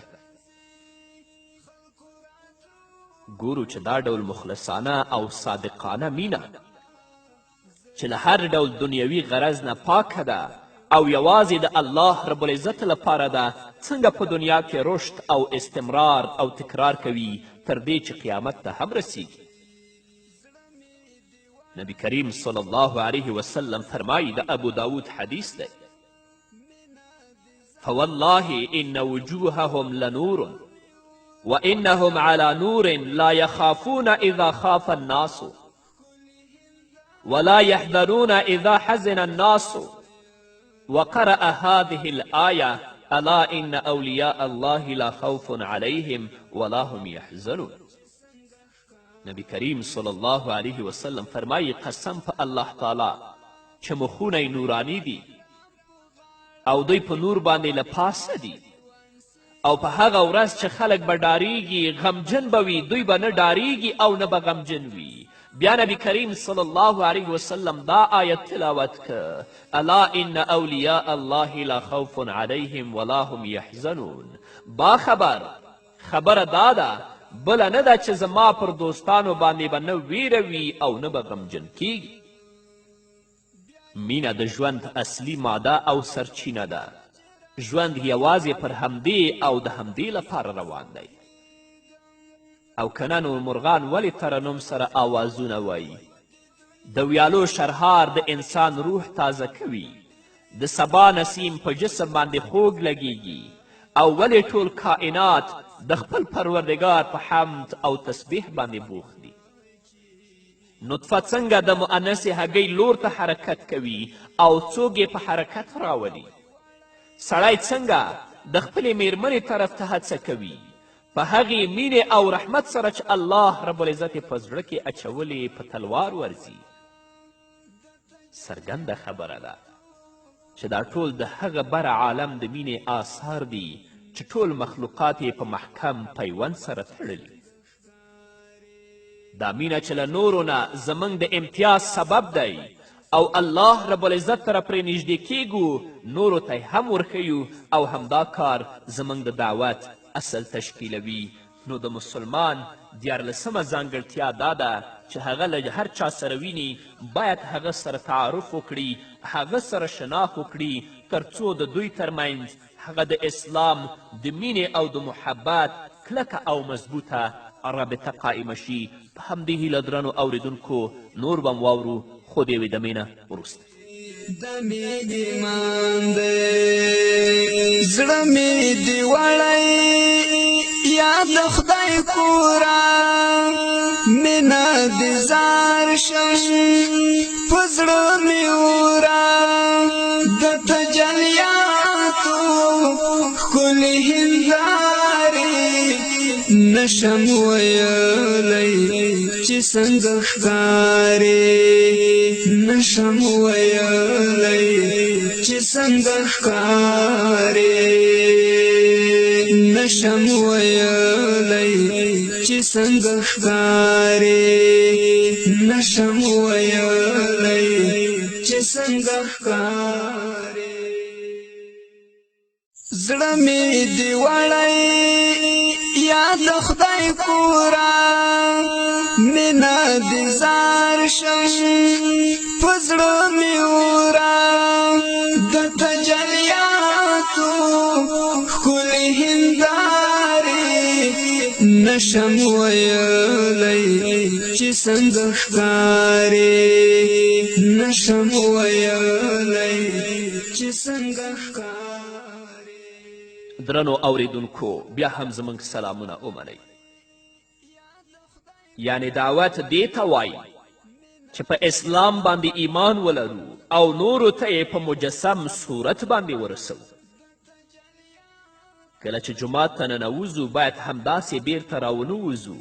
ګورو چې دا ډول مخلصانه او صادقانه مینه چې له هر ډول دنیوي غرض نه پاکه ده او یوازې د الله رب العزت لپاره ده، څنګه په دنیا کې رشد او استمرار او تکرار کوي تر دې چې قیامت ته هم رسیږي. نبی کریم صلی الله علیه وسلم فرمایي، د ابو داود حدیث دی، فوالله إن وجوههم لنور وإنهم على نور لا يخافون إذا خاف الناس ولا يحذرون إذا حزن الناس. وقرأ هذه الآية ألا إن أولياء الله لا خوف عليهم ولا هم يحزنون. نبی کریم صلی الله علیه وسلم فرمایي، قسم په الله تعالی چې مخونه یې نوراني دي او دوی په نور باندې له پاسه دي، او په هغه ورځ چې خلک به ډاریږي غمجن به وي، دوی به نه ډاریږي او نه به غمجن وي. بیا نبی کریم صلی الله علیه وسلم دا آیت تلاوت که، الا ان اولیاء الله لا خوف علیهم ولا هم یحزنون. با خبر، خبره دا ده بله نه ده چې زما پر دوستانو باندې به نه ویره وي او نه به غمجن کیږي. مینه د ژوند اصلي ماده او سرچینه ده. ژوند یوازې پر همدې او د همدې لپاره روان دی. او که نه نو مرغان ولې ترنم سره آوازونه وایي؟ د ویالو شرهار د انسان روح تازه کوي، د سبا نسیم په جسم باندې خوږ لګیږي، او ولې ټول کائنات د خپل پروردګار په حمد او تسبیح باندې بوخت دي؟ نطفه څنګه د مؤنثې هګۍ لور ته حرکت کوي او څوک یې په حرکت راولي؟ سړی څنګه د خپلې میرمنې طرف ته هڅه کوي په هغې مینې او رحمت سره چې الله رب العزت یې په زړه کې اچولې په تلوار ورځي؟ څرګنده خبره ده چې دا ټول د هغه بر عالم د مینې آثار دي چې ټول مخلوقات یې په محکم پیوند سره تړلي. دا مینه چې له نورو نه زموږ د امتیاز سبب دی او الله رب العزت سره پرې نږدې کیږو، نورو ته هم ورښیو، او همدا کار زموږ د دعوت اصل تشکیلوي. نو د مسلمان دیارلسمه ځانګړتیا دا ده چې هغه له هر چا سره ویني باید هغه سره تعارف وکړي، هغه سره شناخت وکړي، تر څو د دوی ترمنځ هغه د اسلام د مینې او د محبت کلکه او مضبوطه رابطه قائمه شي. په همدې هیله درنو اوریدونکو نور به هم واورو، خو د یوې دمې نه وروسته. د مې ایمان دی، زړه مې دې وړی یا د خدای کورا، مینه دې زار شم په زړه مې اورا، د تجلیاتو ښکلې هندارې نشم ویلی چې څنګه ښکارې، نشم ویلی چې څنګه ښکارې، نشم ویلی چې څنګه ښکارې، نشم ویلی چې څنګه ښکارې. زړه مې دې وړی یا د خدای کورا، مینه دې زار شم په زړه مې اورا، د تجلیاتو ښکلې هندارې نشم ویلی چې څنګه ښکارې، نشم ویلی چې څنګه ښکارې. درنو اوریدونکو بیا هم زموږ سلامونه ومنئ. یعنې دعوت دې ته وایي چې په اسلام باندې ایمان ولرو او نورو ته یې په مجسم صورت باندې ورسوو. کله چې جومات ته ننوځو باید همداسې بیرته راونوځو،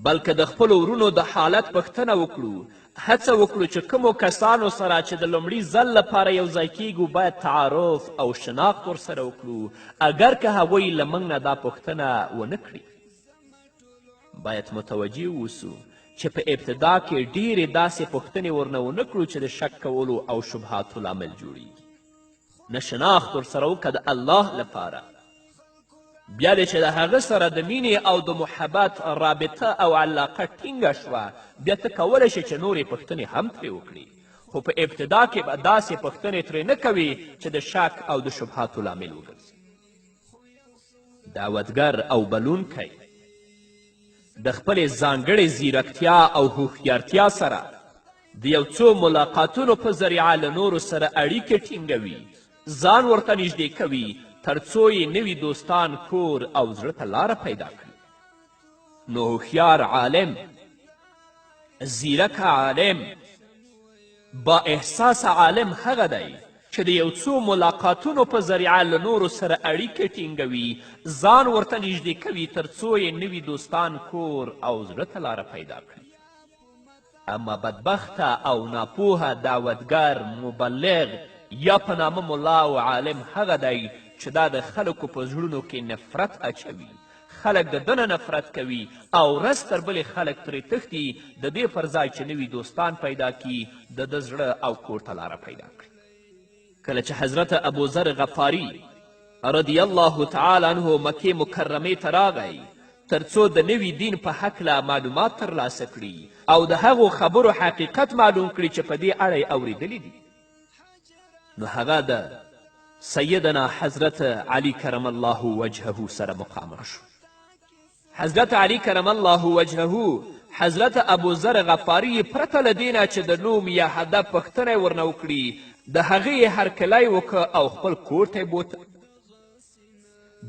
بلکې د خپلو ورونو د حالت پوښتنه وکړو، هڅه وکړو چې کومو کسانو سره چې د لومړي ځل لپاره یو ځای کیږو باید تعارف او شناخت ورسره وکړو، اګر که هغوی له موږ نه دا پوښتنه ونه کړي. باید متوجه اوسو چې په ابتدا کې ډېرې داسې پوښتنې ورنه ونه کړو چې د شک کولو او شبهاتو لامل جوړیږي. نه شناخت ورسره وکړه د الله لپاره. بیا دې چې د هغه سره د مینې او د محبت رابطه او علاقه ټینګه شوه، بیا ته کولی شې چې نورې پوښتنې هم ترې وکړې، خو په ابتدا کې به داسې پوښتنې ترې نه کوې چې د شک او د شبهاتو لامل وګرځي. دعوتګر او بلونکی د خپلې ځانګړې ځیرکتیا او هوښیارتیا سره د یو څو ملاقاتونو په ذریعه له نورو سره اړیکې ټینګوي، ځان ورته نږدې کوي، تر څو یې نوي دوستان کور او زړه ته لاره پیدا کړي. نو هوښیار عالم، ځیرک عالم، با احساسه عالم هغه دی چې د یو څو ملاقاتونو په ذریعه له نورو سره اړیکې ټینګوي، ځان ورته نږدې کوي، تر څو یې نوي دوستان کور او زړه ته لاره پیدا کړي. اما بدبخته او ناپوهه دعوتګر، مبلغ یا په نامه ملا او عالم هغه دی چې دا د خلکو په زړونو کې نفرت اچوي، خلک د ده نه نفرت کوي او ورځ تر بلې خلک ترې تښتي، د دې پر ځای چې نوي دوستان پیدا کړي، د ده زړه او کور ته لاره پیدا کړي. کله چې حضرت ابوذر غفاري رضی الله تعالی عنه مکې مکرمې ته راغی تر څو د نوي دین په هکله معلومات ترلاسه کړي او د هغو خبرو حقیقت معلوم کړي چې په دې اړه یې اورېدلي دي، نو هغه د سیدنا حضرت علی کرم الله وجهه سره مخامخ شو. حضرت علی کرم الله وجهه حضرت ابوذر غفاري پرته له دې نه چې د نوم یا هدف پوښتنه یې ورنه وکړي، د هغې یې هرکلی وکړ او خپل کور ته یې بوته.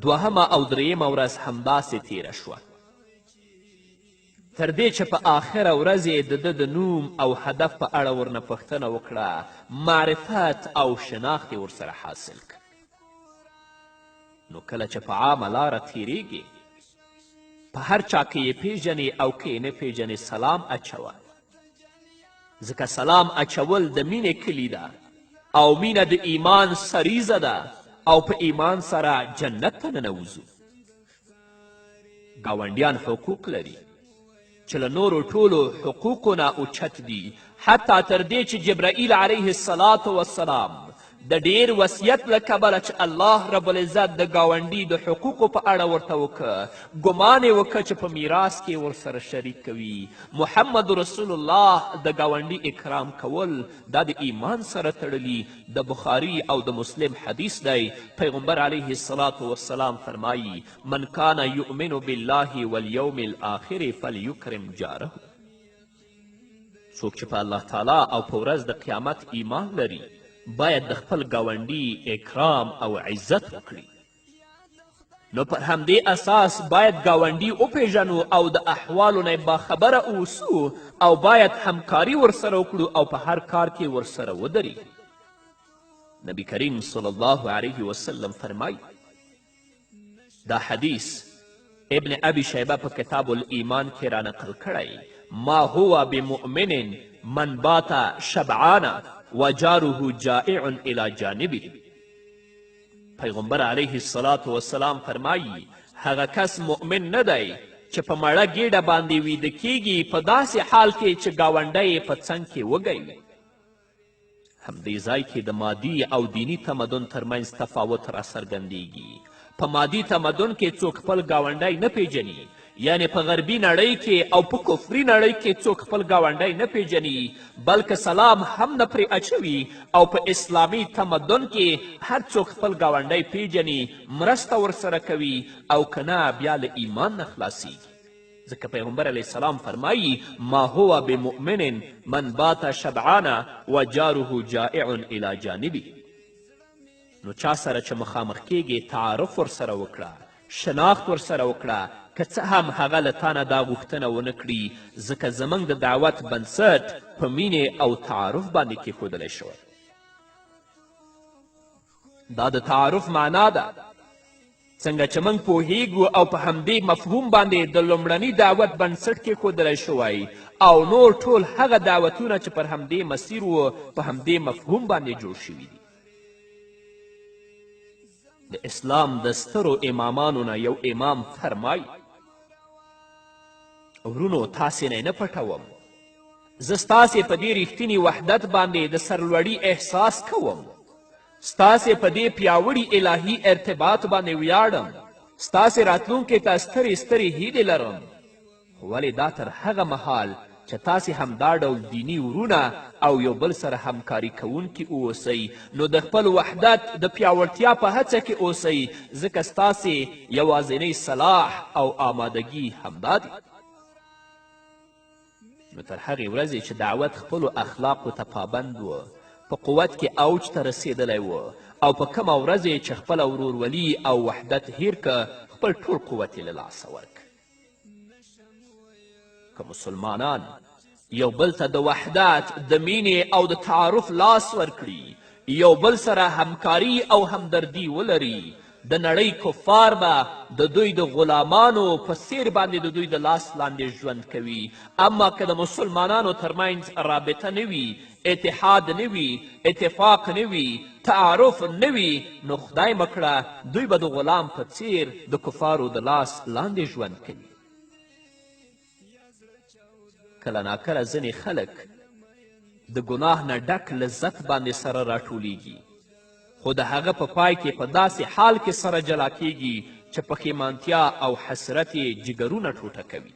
دوهمه او درېیمه ورځ همداسې تیره شوه، تر دې چې په آخره ورځ یې د ده د نوم او هدف په اړه ورنه پوښتنه وکړه، معرفت او شناخت یې ورسره حاصل کړ. نو کله چې په عامه لاره تیریږې، په هر چا که یې پیژنې او که یې نه پیژنې سلام اچوه، ځکه سلام اچول د مینې کلي ده او مینه د ایمان سریزه ده او په ایمان سره جنت ته ننوځو. ګاونډیان حقوق لري چې له نورو ټولو حقوقو نه اوچت دي، حتی تر دې چې جبرائیل علیه السلام والسلام د ډیر وصیت له کبله چې الله رب العزت د ګاونډي د حقوقو په اړه ورته وکړه، ګمان یې وکړ چې په میراث کې ورسره شریک کوي. محمد رسول الله د ګاونډي اکرام کول دا د ایمان سره تړلي. د بخاري او د مسلم حدیث دی، پیغمبر علیه الصلاة والسلام فرمایی: من کان یؤمن بالله والیوم الاخر فلیکرم جاره. څوک چې په الله تعالی او په ورځ د قیامت ایمان لري باید د خپل ګاونډي اکرام او عزت وکړي. نو پر همدې اساس باید ګاونډي وپیژنو او د احوالو نه باخبره اوسو او باید همکاري ورسره وکړو او په هر کار کې ورسره ودرېږو. نبی کریم صلی الله علیه وسلم فرمایي، دا حدیث ابن ابي شیبه په کتاب الایمان کې را نقل کړی: ما هو بمؤمن من بات شبعانه وجاره جائع الى جانبه. پیغمبر علیه الصلاة والسلام فرمایی: هغه کس مؤمن نه دی چې په مړه ګیډه باندې ویده کیږي په داسې حال کې چې ګاونډی یې په څنګ کې وږی وي. همدې ځای کې د مادي او دیني تمدن ترمنځ تفاوت راڅرګندیږي. په مادي تمدن کې څوک خپل ګاونډی نه پیژني، یعنې په غربي نړۍ کې او په کفري نړۍ کې څوک خپل ګاونډی نه پیژني، بلکې سلام هم نه پرې اچوي، او په اسلامي تمدن کې هر څوک خپل ګاونډی پیژني، مرسته ورسره کوي، او که نه بیا له ایمان نه خلاصیږي. ځکه پیغمبر علیه السلام فرمایی: ما هو بمؤمن من بات شبعانه وجاره جائع الی جانبه. نو چا سره چې مخامخ کیږې تعارف ورسره وکړه، شناخت ورسره وکړه، که څه هم هغه له تانه دا غوښتنه ونه کړي، ځکه زموږ د دعوت بنسټ په مینې او تعارف باندې کیښودلی شوی. دا د تعارف معنا ده. څنګه چې موږ پوهیږو او په همدې مفهوم باندې د لومړني دعوت بنسټ کیښودلی شوی او نور ټول هغه دعوتونه چې پر همدې مسیر و په همدې مفهوم باندې جوړ شوي دي. د اسلام د سترو امامانو نه یو امام فرمایي: ورونو تاسې نه نه پټوم، زه ستاسې په دې رښتیني وحدت باندې د سرلوړي احساس کوم، ستاسې په دې پیاوړي الهي ارتباط باندې ویاړم. ستاسې راتلونکې ته سترې سترې هیلې لرم، خو ولې دا تر هغه مهال چې تاسې همدا ډول دیني ورونه او یو بل سره همکاري کوونکي اوسئ، نو د خپل وحدت د پیاوړتیا په هڅه کې اوسئ، ځکه ستاسې یوازینۍ صلاح او آمادګي همدا دي. نو تر هغې ورځې چې دعوت خپلو اخلاقو ته پابند و، په قوت کې اوج ته رسېدلی و، او په کومه ورځ یې چې خپله ورورولي او وحدت هیر که، خپل ټول قوت یې له لاسه ورکړ. که مسلمانان یو بل ته د وحدت، د مینې او د تعارف لاس ورکړي، یو بل سره همکاري او همدردي ولري، د نړۍ کفار به د دوی د غلامانو په څیر باندې د دوی د لاس لاندې ژوند کوي. اما که د مسلمانانو ترمنځ رابطه نه وي، اتحاد نه وي، اتفاق نه وي، تعارف نه وي، نو خدای مه کړه دوی به د غلام په څیر د کفارو د لاس لاندې ژوند کوي. کله ناکله ځینې خلک د ګناه نه ډک لذت باندې سره راټولیږي، خو د هغه په پای کې په داسې حال کې سره جلا کیږي چې پښیمانتیا او حسرت یې جګرونه ټوټه کوي.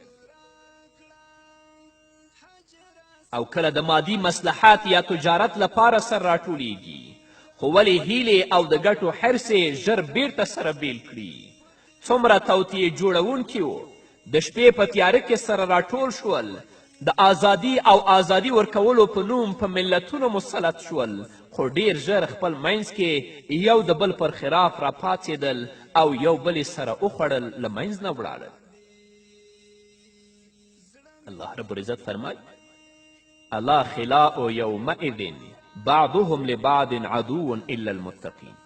او کله د مادي مصلحت یا تجارت لپاره سره راټولیږي، خو ولې هیلې او د ګټو حرص یې ژر بیرته سره بیل کړي. څومره توطیې جوړوونکي وو د شپې په تیاره کې سره راټول شول، د ازادي او ازادي ورکولو په نوم په ملتونو مسلط شول، خو ډیر ژر خپل منځ کې یو د بل پر خلاف راپاڅېدل او یو بل یې سره وخوړل، له منځ نه ولاړل. الله رب العزت فرمایي: الا خلاء یومئذ بعضهم لبعض عدو الا المتقین.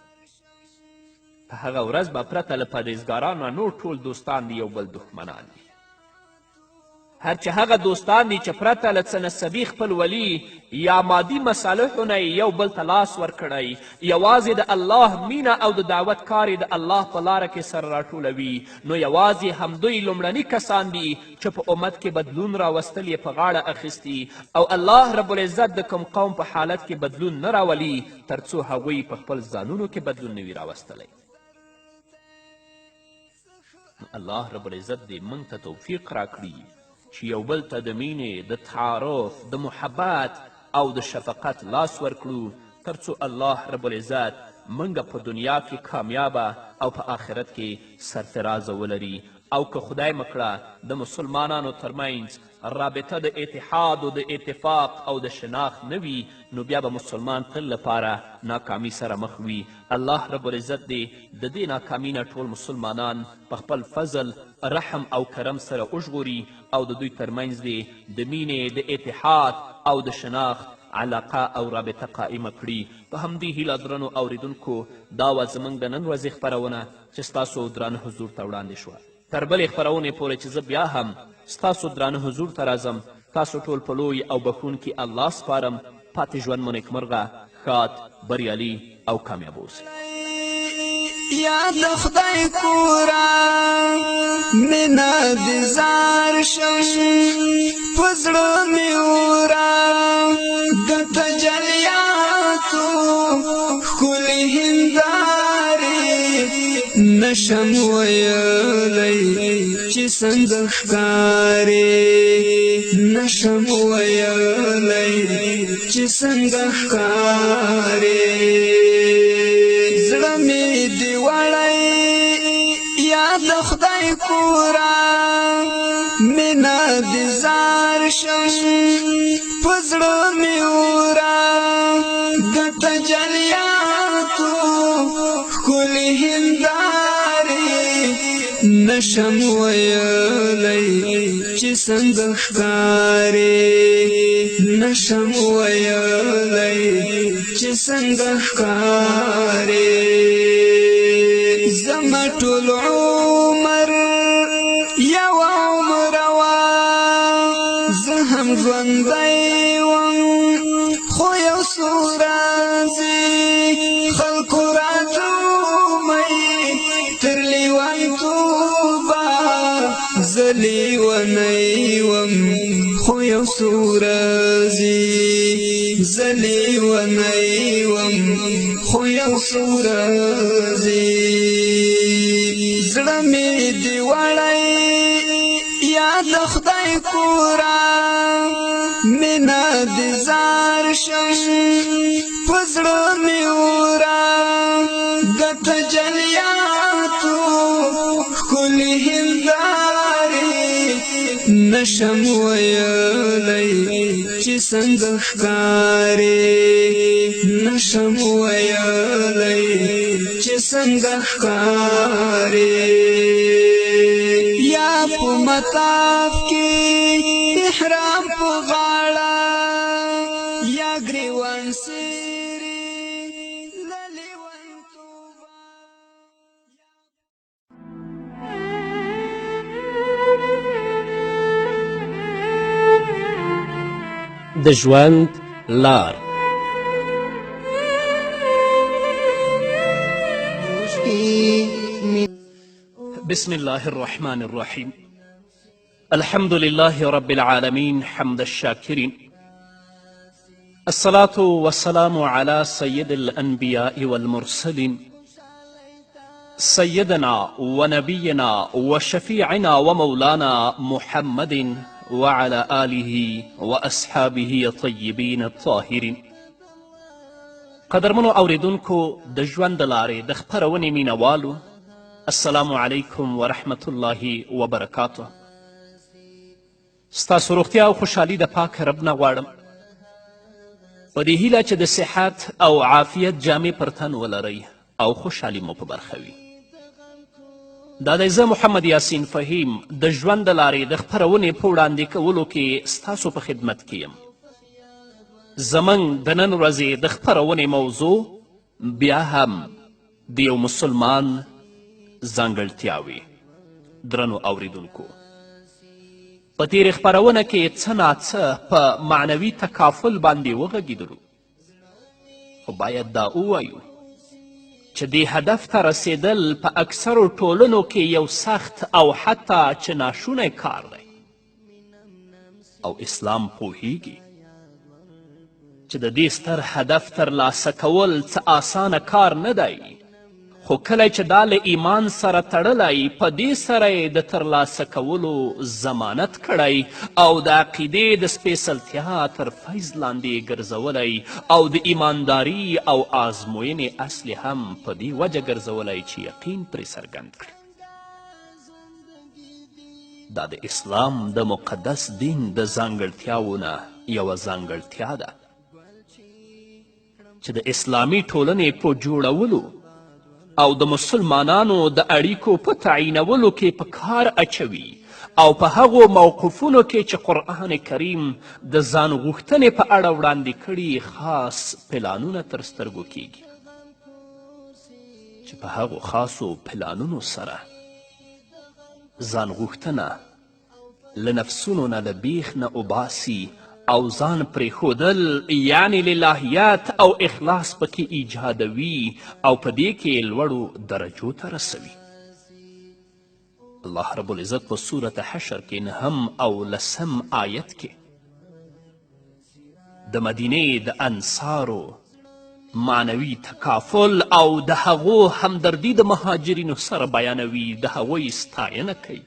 په هغه ورځ به پرته له پرهیزګارانو نور ټول دوستان د یو بل دښمنان وي. هر چې هغه دوستان دي چې پرته له څه نسبي خپلولي یا مادي مصالحو نه یې یو بل ته لاس ورکړی، یوازې د الله مینه او د دعوت کار یې د الله په لاره کې سره راټولوي، نو یوازې همدوی لومړني کسان دي چې په امت کې بدلون راوستل یې په غاړه اخیستي، او الله رب العزت د کوم قوم په حالت کې بدلون نه راولي تر څو هغوی په خپل ځانونو کې بدلون نه وي راوستلی. نو الله رب العزت دې موږ ته توفیق راکړي چې یو بل ته د مینې، د تعارف، د محبت او د شفقت لاس ورکړو، تر څو الله رب العزت موږ په دنیا کې کامیابه او په آخرت کې سرفرازه ولري. او که خدای مه کړه د مسلمانانو ترمنځ رابطه د اتحاد و د اتفاق او د شناخت نه وي، نو بیا به مسلمان تل لپاره ناکامی سره مخ وي. الله رب العزت دې د دې ناکامی نه ټول مسلمانان په خپل فضل، رحم او کرم سره وژغوري او د دوی ترمنځ دې د مینې، د اتحاد او د شناخت علاقه او رابطه قائمه کړي. په همدې هیله درنو اوریدونکو، دا وه زموږ د نن ورځې خپرونه چې ستاسو درانه حضور ته وړاندې شوه. تر بلې خپرونې پورې چې زه بیا هم ستاسو درانه حضور ته راځم، تاسو ټول په لوی او بښونکي الله سپارم. پاتې ژوند مو نیکمرغه، ښاد، بریالي او کامیاب اوسئ. یا د خدای کورا مینا د زار شم، په زړه مې اورا د تجلیاتو ښکلې هندارې، نشم ویلی چې څنګه ښکارې، نشم ویلی چې څنګه ښکارې. زړه مې دې وړی یا د خدای کورا مینا د زار شم، په زړه مې اورا د تجلیاتو ښکلې هندارې، نشم ویلی چې څنګه ښکارې، نشم ویلی چې څنګه ښکارې. زما ټول عمر یو عمر وه، زه هم ژوندی وم خو یو څو ورځې خلکو راته ومئ تر لیونتوبه، زه لیونی وم خو یو څو ورځې، زه لیونی وم خو یو څو ورځې. زړه مې دې وړی یا د خدای کوره، مینه دې زار شم په زړه مې اوره، د تجلیاتو ښکلې هندارې نشم ویلی چې څنګه ښکارې، نشم ویلی چې څنګه ښکارې. یا په مطاف کې احرام په غاړه، یا ګریوان سیرې له لیونتوبه. د ژوند لار. بسم الله الرحمن الرحيم. الحمد لله رب العالمين حمد الشاكرين، الصلاة والسلام على سيد الأنبياء والمرسلين، سيدنا ونبينا وشفيعنا ومولانا محمد وعلى آله وأصحابه الطيبين الطاهرين. قدرمنو اوریدونکو، د ژوند د لارې د خپرونې مینوالو، السلام علیکم ورحمت الله وبرکاته. ستاسو روغتیا او خوشحالي د پاک رب نه غواړم، په دې هیله چې د صحت او عافیت جامې پر تن ولرئ او خوشحالي مو په برخه وي. دا دی زه محمد یاسین فهیم د ژوند د لارې د خپرونې په وړاندې کولو کې ستاسو په خدمت کې یم. زموږ د نن ورځې د خپرونې موضوع بیا هم د یو مسلمان ځانګړتیاوې. درنو اوریدونکو، په تېرې خپرونه کې څه ناڅه په معنوي تکافل باندې وغږېدلو، خو باید دا ووایو چې دې هدف ته رسېدل په اکثرو ټولنو کې یو سخت او حتی چې ناشونی کار دی، او اسلام پوهیږي چې د دې ستر هدف ترلاسه کول څه اسانه کار نه دی، خو کله چې دا له ایمان سره تړلی، په دې سره یې د ترلاسه کولو ضمانت کړی او د عقیدې د سپېڅلتیا تر فیض لاندې یې ګرځولی، او د ایمانداری او آزموینې اصل هم په دې وجه ګرځولی چې یقین پرې څرګند کړي. دا د اسلام د مقدس دین د ځانګړتیاوو نه یوه ځانګړتیا ده چې د اسلامي ټولنې په جوړولو او د مسلمانانو د اړیکو په تعیینولو کې په کار اچوي، او په هغو موقفونو کې چې قرآن کریم د ځان غوښتنې په اړه وړاندې کړي خاص پلانونه تر سترګو کیږي، چې په هغو خاصو پلانونو سره ځان غوښتنه له نفسونو نه له بیخ نه وباسي او ځان پرېښودل یعنې للهیت او اخلاص پکې ایجادوي او په دې کې لوړو درجو ته رسوي. الله رب العزت په سورة حشر کې نهم او لسم آیت کې د مدینې د انصارو معنوي تکافل او د هغو همدردي د مهاجرینو سره بیانوي، د هغوی ستاینه کوي.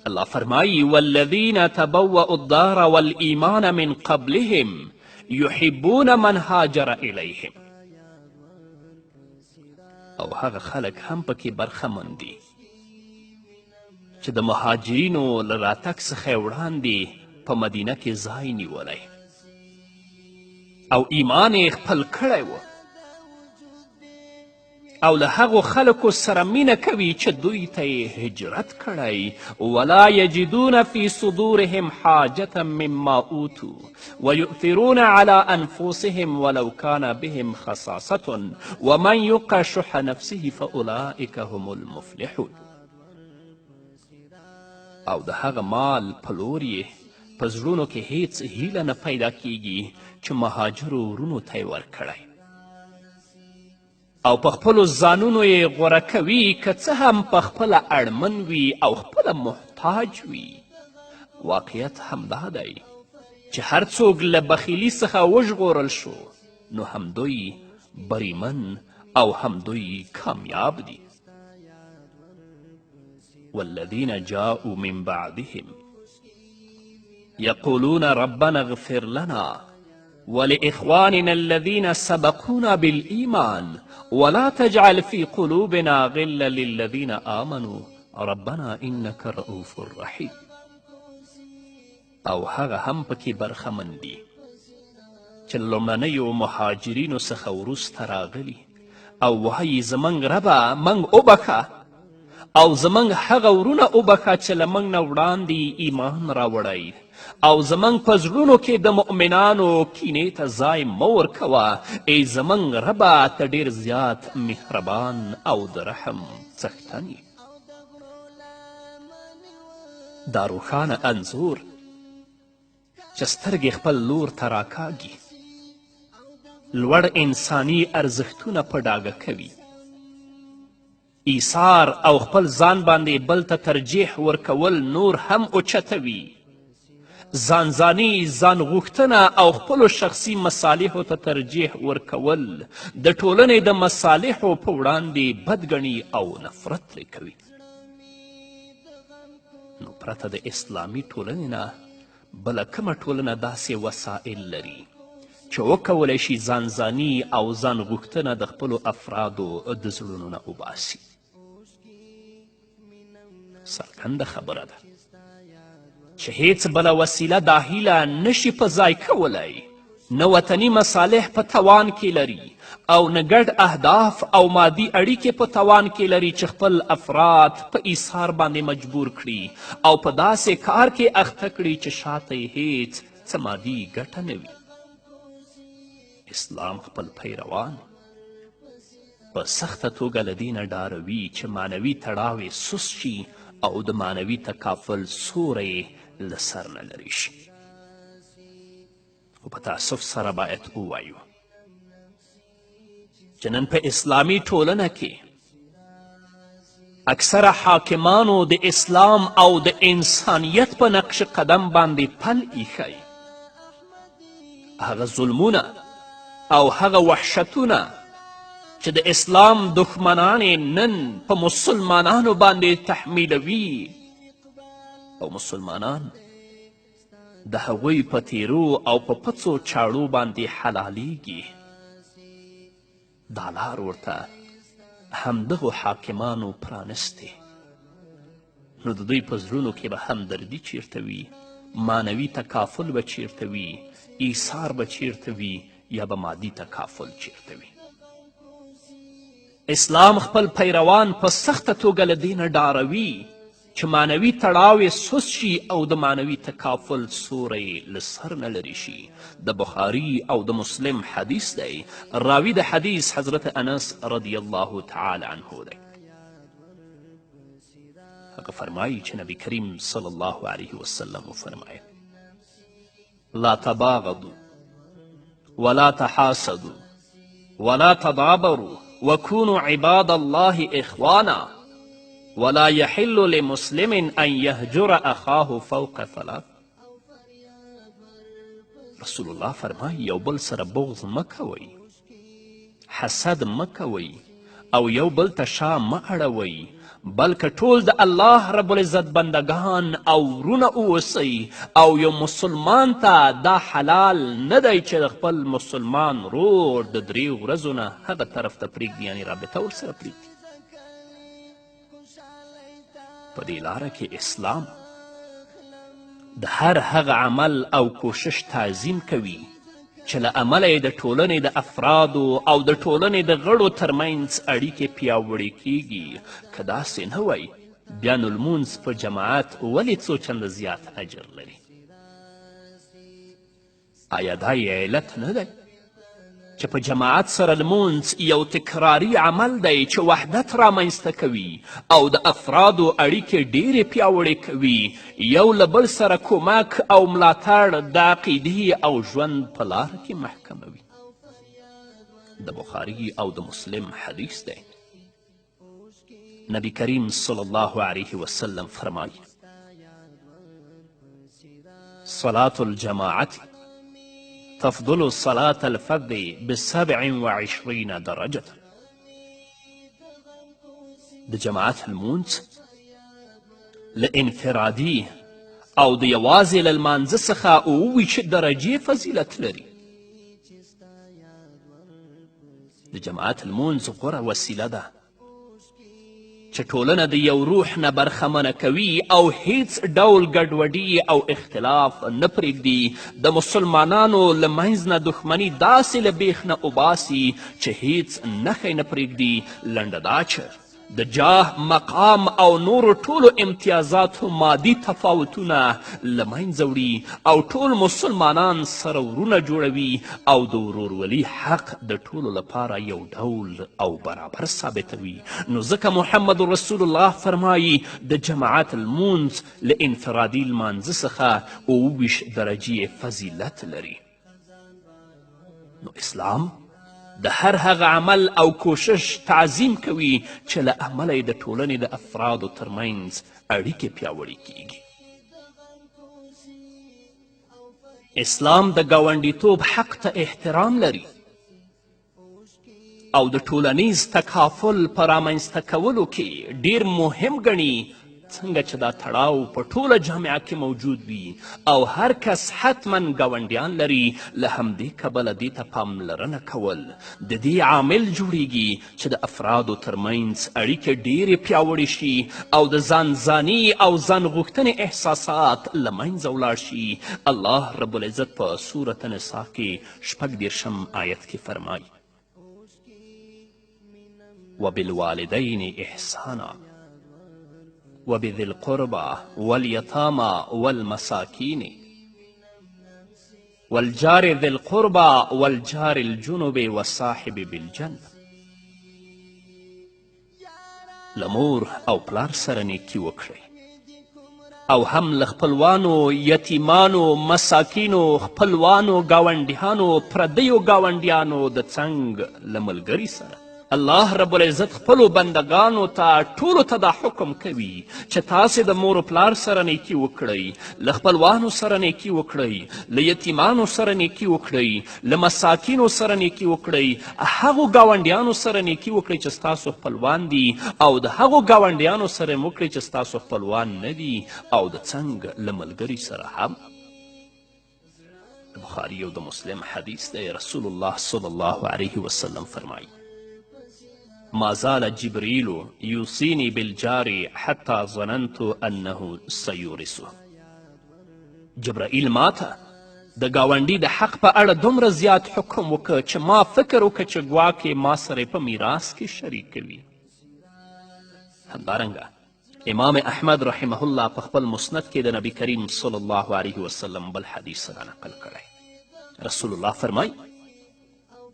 الله فرمایي: والذین تبوأوا الدار والایمان من قبلهم يحبون من هاجر الیهم. او هغه خلک هم پکې برخمن دي چې د مهاجرینو له راتګ څخه وړاندې په مدینه کې ځای نیولی او ایمان یې خپل کړی و، او له هغو خلکو سره مینه کوي چې دوی ته یې هجرت کړی. ولا یجدون فی صدورهم حاجة مما اوتو ویؤثرون علی انفسهم ولو کان بهم خصاصة ومن یوق شح نفسه فاولئک هم المفلحون. او د هغه مال په لور یې په زړونو کې هیڅ هیله نه پیدا کیږي چې مهاجرو ورونو ته یې ورکړی، او په خپلو ځانونو یې غوره کوي، که څه هم په خپله اړمن وي او خپله محتاج وي. واقعیت همدا دی چې هر څوک له بخیلي څخه وژغورل شو، نو همدوی بریمن او همدوی کامیاب دي. والذین جاءوا من بعدهم يقولون ربنا اغفر لنا ولإخواننا الذين سبقونا بالإيمان ولا تجعل في قلوبنا غلا للذين آمنوا ربنا إنك رؤوف رحيم. او هغه هم پکې برخمن دي چې لومړنیو مهاجرینو څخه وروسته راغلي او وایي زموږ ربه موږ وبخښه او زموږ هغه ورونه وبخښه چې له موږ نه وړاندې ایمان راوړی او زموږ په زړونو کې د مؤمنانو کینې ته ځای مه ورکوه، ای زموږ ربه ته ډېر زیات مهربان او د رحم څښتن یې. دا روښانه انځور چې سترګې خپل لور ته راکاږي، لوړ انساني ارزښتونه په ډاګه کوي. ایثار او خپل ځان باندې بل ته ترجیح ورکول نور هم اوچتوي. ځانځاني، ځان غوښتنه او خپلو شخصي مصالحو ته ترجیح ورکول د ټولنې د مصالحو په وړاندې بد ګڼي او نفرت ترې کوي. نو پرته د اسلامي ټولنې نه بله کومه ټولنه داسې وسایل لري چې وکولی شي ځانځاني او ځان غوښتنه د خپلو افرادو د زړونو نه وباسي؟ څرګنده خبره ده چې هیڅ بله وسیله دا هیله نشي په ځای کولی، نه وطني مصالح په توان کې لري او نه ګډ اهداف او مادي اړیکې په توان کې لري چې خپل افراد په ایثار باندې مجبور کړي او په داسې کار کې اخته کړي چې شاته یې هیڅ څه مادي ګټه نه وي. اسلام خپل پیروان په سخته توګه له دې نه ډاروي چې معنوي تړاو یې سست شي او د معنوي تکافل سوری یې له سر نه لرې شي. خو په تأسف سره باید ووایو چې نن په اسلامي ټولنه کې اکثره حاکمانو د اسلام او د انسانیت په نقش قدم باندې پل ایښی. هغه ظلمونه او هغه وحشتونه چې د اسلام دښمنان یې نن په مسلمانانو باندې تحمیلوي او مسلمانان د هغوی په تیرو او په پڅو چاړو باندې حلالیږي، دا لار ورته همدغو حاکمانو پرانستې. نو د دوی په زړونو کې به همدردي چیرته وي، معنوي تکافل به چیرته وي، ایثار به چیرته وي، یا به مادي تکافل چیرته وي؟ اسلام خپل پیروان په سخته توګه له دې نه ډاروي چې معنوي تړاو یې سست شي او د معنوي تکافل سوری یې له سر نه لرې شي. د بخاري او د مسلم حدیث دی، راوي د حدیث حضرت انس رضی الله تعالی عنه دی. هغه فرمایي چې نبی کریم صلی الله علیه وسلم وفرمایل: لا تباغضوا ولا تحاسدوا ولا تدابروا وكونوا عباد الله إخوانا ولا يحل لمسلم أن يهجر أخاه فوق ثلاث. رسول الله فرمایي یو بل سره بغض مه کوئ، حسد مه کوئ او یو بل ته شا مه اړوئ، بلکه ټول د الله رب العزت بندګان او ورونه اوسئ او یو مسلمان ته دا حلال نه دی چې د خپل مسلمان ورور د دریو ورځو نه هغه طرف ته پرېږدي، یعنې رابطه ورسره پرېږدي. په دې لاره کې اسلام د هر هغه عمل او کوشش تعظیم کوي چې له امله یې د ټولنې د افرادو او د ټولنې د غړو ترمنځ اړیکې پیاوړې کیږي. که داسې نه وای بیا نو لمونځ په جماعت ولې څو چنده زیات اجر لري؟ آیا دا یې علت نه دی چې په جماعت سره لمونځ یو تکراري عمل دی چې وحدت رامنځته کوي او د افرادو اړیکې ډیرې پیاوړې کوي، یو له بل سره کومک او ملاتړ د عقیدې او ژوند په لاره کې محکموي. د بخاري او د مسلم حدیث دی، نبی کریم صلی الله علیه وسلم فرمایي: صلاة الجماعة تفضل صلاة الفرد ب27 درجة. د جماعت لمونځ له انفرادي او د یوازې له لمانځه څخه 27 درجې فضیلت لري. د جماعت لمونځ غوره وسیله ده چې ټولنه د یو روح نه برخمنه کوي او هیڅ ډول ګډوډي او اختلاف نه پرېږدي. د مسلمانانو له منځ نه دښمني داسې له بیخ نه وباسي چې هیڅ نښه نه پرېږدي. لنډه دا چې د جاه، مقام او نورو ټولو امتیازاتو مادي تفاوتونه له منځه وړي او ټول مسلمانان سره ورونه جوړوي او د ورورولي حق د ټولو لپاره یو ډول او برابر ثابتوي. نو ځکه محمد رسول الله فرمایي د جماعت لمونځ له انفرادي لمانځه څخه 27 درجې فضیلت لري. نو اسلام د هر هغه عمل او کوشش تعظیم کوي چې له امله یې د ټولنې د افرادو ترمنځ اړیکې پیاوړې کیږي. اسلام د ګاونډیتوب حق ته احترام لري او د ټولنیز تکافل په رامنځته کولو کې ډیر مهم ګڼي، څنګه چې دا تړاو په ټوله جامعه کې موجود وي او هر کس حتما ګاونډیان لري. له همدې کبله دې ته پاملرنه کول د دې عامل جوړیږي چې د افرادو ترمنځ اړیکې ډیرې پیاوړې شي او د ځان ځاني او ځان غوښتنې احساسات له منځه ولاړ شي. الله رب العزت په سورة نساء کې 36 آیت کې فرمایي: وبالوالدین احسانا وبذي القربى واليتامى والمساکین والجار ذي القربى والجار الجنب والصاحب بالجنب. له مور او پلار سره نیکي وکړئ او هم له خپلوانو، یتیمانو، مساکینو، خپلوانو، ګاونډیانو، پردیو ګاونډیانو د څنګ له ملګري سره. الله رب العزت خپلو بندګانو ته ټولو ته دا حکم کوي چې تاسې د مور و پلار سره نیکي وکړئ، له خپلوانو سره نیکي وکړئ، له یتیمانو سره نیکي وکړئ، له مساکینو سره نیکي وکړئ، هغو ګاونډیانو سره نیکي وکړئ چې ستاسو خپلوان دي او د هغو ګاونډیانو سره هم وکړئ چې ستاسو خپلوان نه دي او د څنګ له ملګري سره هم. د بخاري او د مسلم حدیث دی، رسول الله صلی الله علیه وسلم فرمایي: ما زال جبريل يوصيني بالجار حتى ظننت أنه سيورثه. جبرائیل ماته د ګاونډي د حق په اړه دومره زیات حکم وکړ چې ما فکر وکړ چې ګواکې ما سره په میراث کې شریکوي. همدارنګه امام احمد رحمه الله په خپل مسند کې د نبی کریم صلی الله علیه وسلم بل حدیث را نقل کړی. رسول الله فرمایي: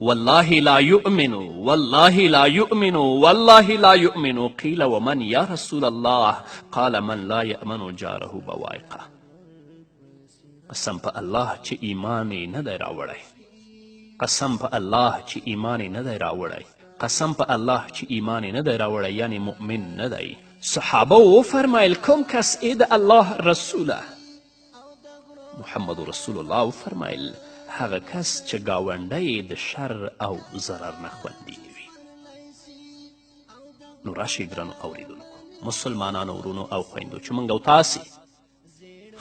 والله لا يؤمن والله لا يؤمن والله لا يؤمن. قيل ومن يا رسول الله؟ قال من لا يأمن جاره بوائقه. قسم په الله چې ایمان یې نه دی راوړی، قسم په الله چې ایمان یې نه دی راوړی، قسم په الله چې ایمان یې نه دی راوړی، یعنی مؤمن نه دی. صحابه وفرمایل: کوم کس ای د الله رسوله؟ محمد رسول الله وفرمایل: هغه کس چې ګاونډی یې د شر او ضرر نه خوندي نه وي. نو راشئ ګرانو اوریدونکو مسلمانانو ورونو او خویندو چې موږ او تاسې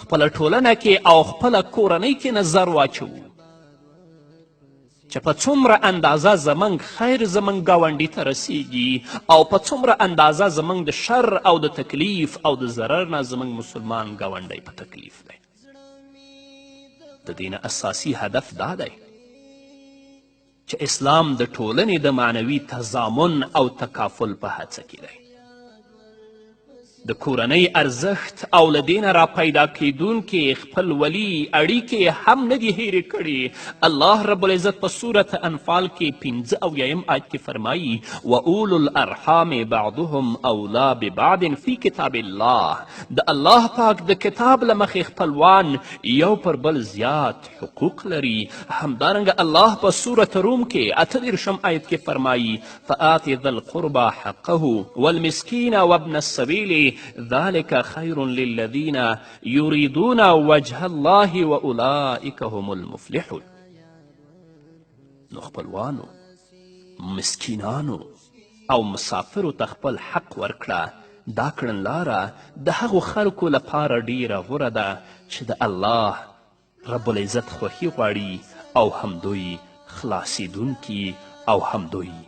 خپله ټولنه کې او خپله کورنۍ کې نظر واچوو چې په څومره اندازه زموږ خیر زموږ ګاونډي ته رسیږي او په څومره اندازه زموږ د شر او د تکلیف او د ضرر نه زموږ مسلمان ګاونډی په تکلیف دی. د دې نه اساسي هدف دا دی چې اسلام د ټولنې د معنوي تضامن او تکافل په هڅه کې دی. د کورنۍ ارزښت او له دې نه را پیدا کیدونکې خپلولي اړیکې هم نه دي هیرې کړې. الله رب العزت په سورة انفال کې 75 آیت کې فرمایي: و اولو الارحام بعضهم اولا ببعض فی کتاب الله. د الله پاک د کتاب له مخې خپلوان یو پر بل زیات حقوق لري. همدارنګه الله په سورة روم کې 38 آیت کې فرمایي: فآت ذا القربى حقه والمسكين وابن السبيل ذلك خير للذين يريدون وجه الله وأولئك هم المفلحون. نو خپلوانو، مسکینانو او مسافرو ته خپل حق ورکړه. دا کړنلاره د هغو خلکو لپاره ډیره غوره ده چې د الله رب العزت خوښي غواړي او همدوی خلاصېدونکي او همدوی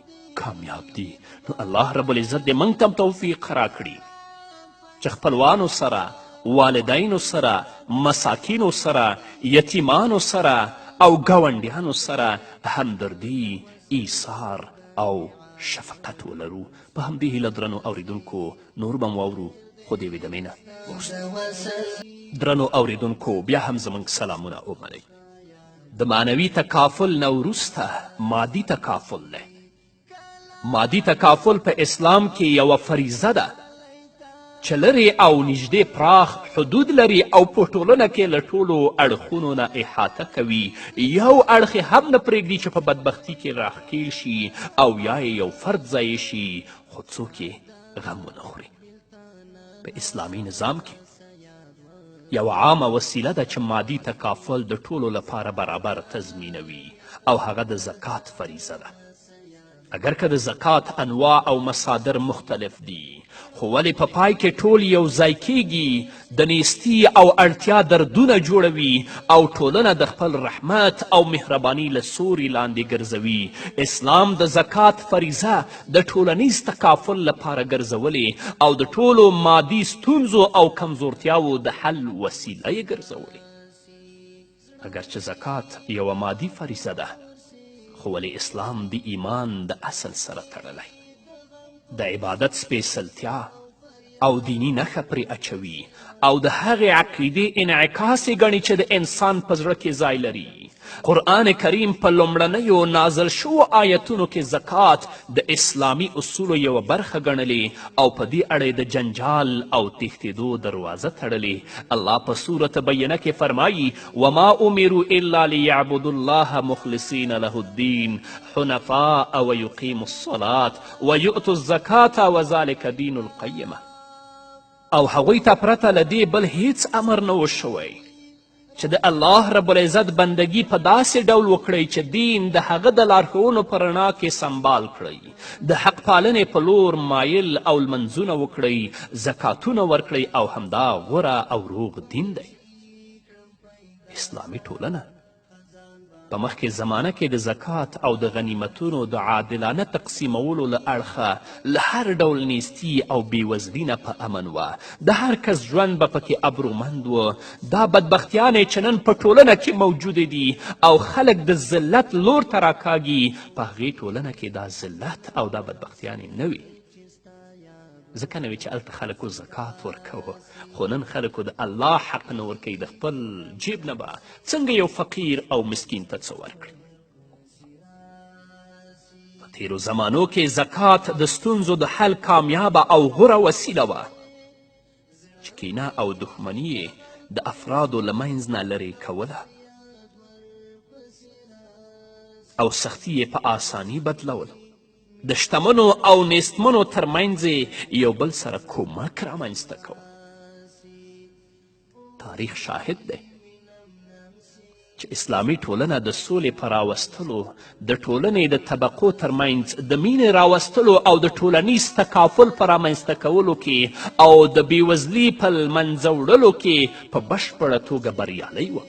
کامیاب دي. نو الله رب العزت دې موږ ته هم توفیق راکړي چې خپلوانو سره، والدینو سره، مساکینو سره، یتیمانو سره او ګاونډیانو سره همدردي، ایثار او شفقت ولرو. په همدې هیله درنو اوریدونکو نور به هم واورو، خو د یوې دمې نه وروسته. درنو اوریدونکو بیا هم زموږ سلامونه ومنئ. د معنوي تکافل نه وروسته مادي تکافل دی. مادي تکافل په اسلام کې یوه فریضه ده چې لرې او نږدې پراخ حدود لري او په ټولنه کې له ټولو اړخونو نه احاطه کوي. یو اړخ یې هم نه پرېږدي چې په بدبختي کې راښکېل شي او یا یې یو فرد ضایع شي، خو څوک یې غم ونه خوري. په اسلامي نظام کې یوه عامه وسیله ده چې مادي تکافل د ټولو لپاره برابر تضمینوي او هغه د زکات فریضه ده. اګر که د زکات انواع او مصادر مختلف دي، خو ولې په پای کې ټول یو ځای کیږي، د نیستی او اړتیا دردونه جوړوي او ټولنه د خپل رحمت او مهرباني له سوري لاندې ګرځوي. اسلام د زکات فریضه د ټولنیز تکافل لپاره ګرځولې او د ټولو مادي ستونزو او کمزورتیاوو د حل وسیله یې ګرځولې. اګر چې زکات یوه مادي فریضه ده، خو ولې اسلام د ایمان د اصل سره تړلی، د عبادت سپېڅلتیا او دیني نښه پرې اچوي او د هغې عقیدې انعکاس یې ګڼي چې د انسان په زړه کې ځای لري. قرآن کریم په لومړنیو نازل شوو آیتونو کې زکات د اسلامي اصولو یوه برخه ګڼلې او په دې اړه د جنجال او تښتېدو دروازه تړلې. الله په سورة بینه کې فرمایي: وما امروا الا لیعبدوا الله مخلصین له الدین حنفاء ویقیموا الصلاة ویؤتوا الزکاة وذلک دین القیمه. او هغوی ته پرته له دې بل هیڅ امر نه و شوی چې د الله رب العزت بندګي په داسې ډول وکړئ چې دین د هغه د لارښوونو په رڼا کې سمبال کړئ، د حق پالنې په لور مایل او لمنځونه وکړئ، زکاتونه ورکړئ او همدا غوره او روغ دین دی. اسلامي ټولنه په مخکې زمانه کې د زکات او د غنیمتونو د عادلانه تقسیمولو له اړخه له هر ډول نیستی او بېوزلي نه په امن وه. د هر کس ژوند به پکې ابرومند و. دا بدبختیانې چې نن په ټولنه کې موجودې دي او خلک د ذلت لور ته راکاږي، په هغې ټولنه کې دا ذلت او دا بدبختیانې نه وي. ځکه نه وي چې هلته خلکو زکات ورکوه، خو نن خلکو د الله حق نه ورکوي، د خپل جیب نه به څنګه یو فقیر او مسکین ته څه ورکړي. په تیرو زمانو کې زکات د ستونزو د حل کامیابه او غوره وسیله وه چې کینه او دښمني یې د افرادو له منځ نه لرې کوله او سختي یې په آسانی بدلوله. د شتمنو او نیستمنو ترمنځ یې یو بل سره کومک رامنځته کو. تاریخ شاهد دی چې اسلامي ټولنه د سولې په راوستلو، د ټولنې د طبقو ترمنځ د مینې راوستلو او د ټولنیز تکافل په رامنځته کولو کې او د بېوزلي په لمنځه وړلو کې په بشپړه توګه بریالۍ وه.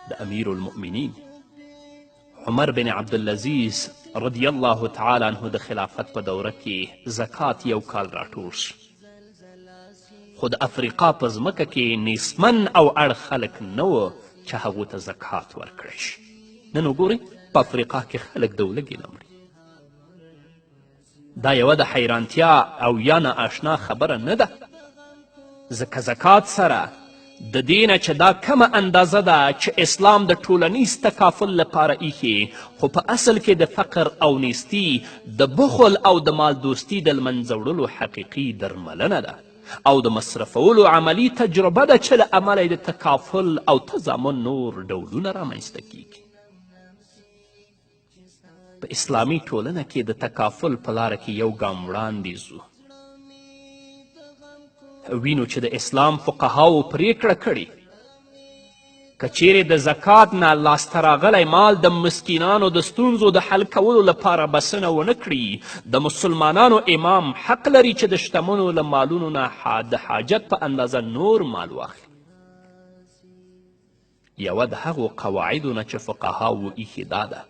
د امیر المؤمنین عمر بن عبدالعزیز رضی الله تعالی عنه د خلافت په دوره کې زکات یو کال راټول شو، خو د افریقا په ځمکه کې نیستمن او اړ خلک نه و چې هغو ته زکات ورکړی شي. نن وګورئ په افریقا کې خلک د ولږې نه مري. دا یوه د حیرانتیا او یا نااشنا خبره نه ده، ځکه زکات سره د دې نه چې دا کمه اندازه ده چې اسلام د ټولنیز تکافل لپاره ایښې، خو په اصل کې د فقر او نیستی، د بخل او د مال دوستی د لمنځه وړلو حقیقي درملنه ده او د مصرفولو عملي تجربه ده چې له امله یې د تکافل او تضامن نور ډولونه رامنځته کیږي. په اسلامي ټولنه کې د تکافل په لاره کې یو ګام وړاندې ځو، وینو چې د اسلام فقهاو پریکړه کړې که چیرې د زکات نه لاسته راغلی مال د مسکینانو د ستونزو د حل کولو لپاره بسنه ونه کړي، د مسلمانانو امام حق لري چې د شتمنو له مالونو نه د حاجت په اندازه نور مال واخلي. یوه د هغو قواعدو نه چې فقهاوو ایښې دا ده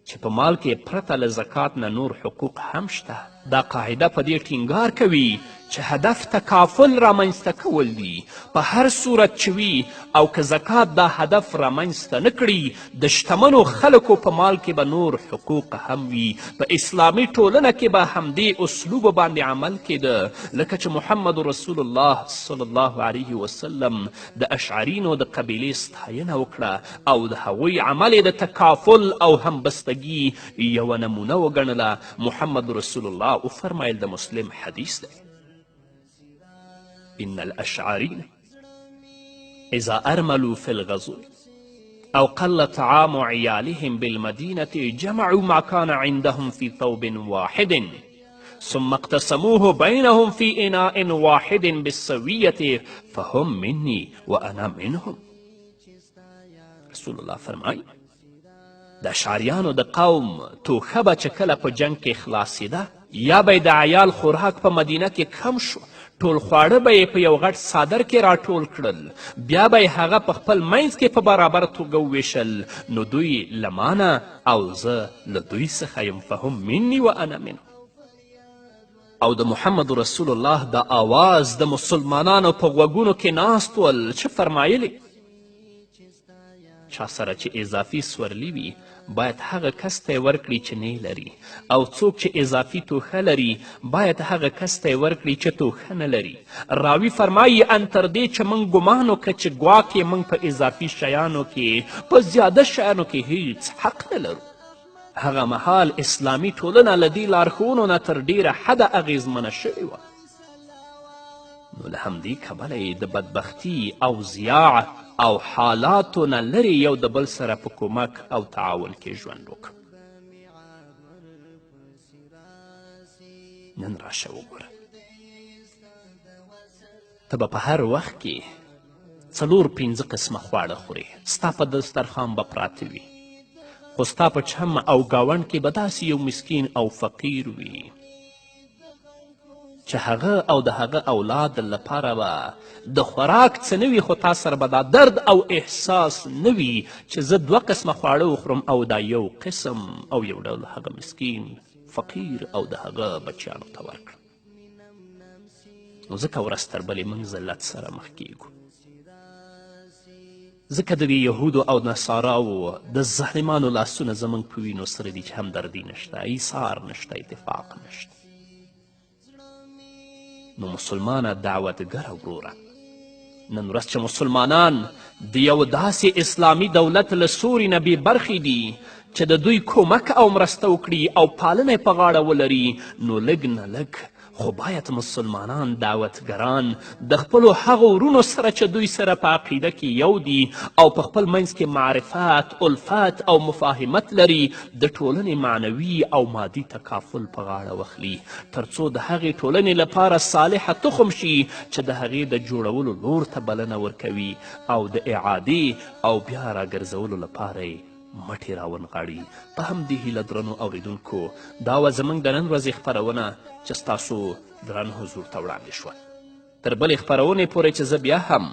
چې په مال کې پرته له زکات نه نور حقوق هم شته. دا قاعده په دې ټینګار کوي چې هدف تکافل رامنځته کول دي، په هر صورت چې وي، او که زکات دا هدف رامنځته نه کړي، د شتمنو خلکو په مال کې به نور حقوق هم وي. په اسلامي ټولنه کې به همدې اسلوب باندې عمل کېده، لکه چې محمد رسول الله صلی الله علیه وسلم د اشعرینو د قبیلې ستاینه وکړه او د هغوی عمل یې د تکافل او همبستګي یوه نمونه وګڼله. محمد رسول الله وفرمایل، د مسلم حدیث دی، ان الاشعرین اذا ارملوا فی الغزو او قل طعام عیالهم بالمدینة جمعوا ما كان عندهم في ثوب واحد ثم اقتسموه بينهم في إناء واحد بالسوية فهم مني وأنا منهم. رسول الله فرمایي د اشعریانو د قوم توښه به چې کله په جنګ کې خلاصېده یا به یې د عیال خوراک په مدینه کې کم شو، ټول خواړه به یې په یو غټ څادر کې راټول کړل، بیا به یې هغه په خپل منځ کې په برابر توګه وویشل، نو دوی له مانه او زه له دوی څخه یم، فهم مني و انا منهم. او د محمد رسول الله د آواز د مسلمانانو په غوږونو کې ناست ول چې فرمایلې چا سره چې اضافي سورلي وي باید هغه کس ته یې ورکړي چې نه لري، او څوک چې اضافي توښه لري باید هغه کس ته یې ورکړي چې توښه نه لري. راوي فرمایي ان تر دې چې موږ ګمان وکړه چې ګواکې موږ په اضافي شیانو کې په زیاده شیانو کې هیڅ حق نه لرو. هغه مهال اسلامي ټولنه له دې لارښوونو نه تر ډیره حده اغیزمنه شوې وه، نو له همدې کبله یې د بدبختی او ضیاع او حالاتو نه لرې یو د بل سره په کومک او تعاون کې ژوند وکړ. نن راشه وګوره، ته به په هر وخت کې 4-5 قسمه خواړه خورې، ستا په دسترخوان به پراته وي، خو ستا په چم او ګاونډ کې به داسې یو مسکین او فقیر وي چې هغه او د هغه اولاد لپاره به د خوراک څه نه وي، خو تا سره به دا درد او احساس نه وي چې زه 2 قسمه خواړه وخورم او دا یو قسم او یو ډول هغه مسکین فقیر او د هغه بچیانو ته ورکړم. نو ځکه ورځ تر بلې موږ ذلت سره مخ کیږو، ځکه د دې یهودو او نصاراو د ظالمانو لاسونه زموږ په وینو سره دي چې همدردي نشته، ایثار نشته، اتفاق نشته. نو مسلمانه دعوتګره وروره، نن ورځ چې مسلمانان د یو داسې اسلامي دولت له سوري نه بې برخې دي چې د دوی کومک او مرسته وکړي او پالنه په غاړه ولري، نو لږ نه لږ خو باید مسلمانان دعوتګران د خپلو هغو ورونو سره چې دوی سره په عقیده کې یو دي او په خپل منځ کې معرفت، الفت او مفاهمت لري، د ټولنې معنوي او مادي تکافل په غاړه واخلي، تر څو د هغې ټولنې لپاره صالحه تخم شي چې د هغې د جوړولو لور ته بلنه ورکوي او د اعادې او بیا راګرځولو لپاره یې مټې راونغاړي. په همدې هیله درنو اوریدونکو، دا وه زموږ د نن ورځې خپرونه چې ستاسو درانه حضور ته وړاندې شوه. تر بلې خپرونې پورې چې زه بیا هم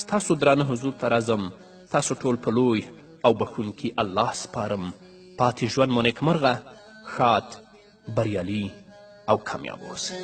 ستاسو درانه حضور ته راځم، تاسو ټول په لوی او بښونکي الله سپارم. پاتې ژوند مو نیکمرغه، ښاد، بریالي او کامیاب اوسئ.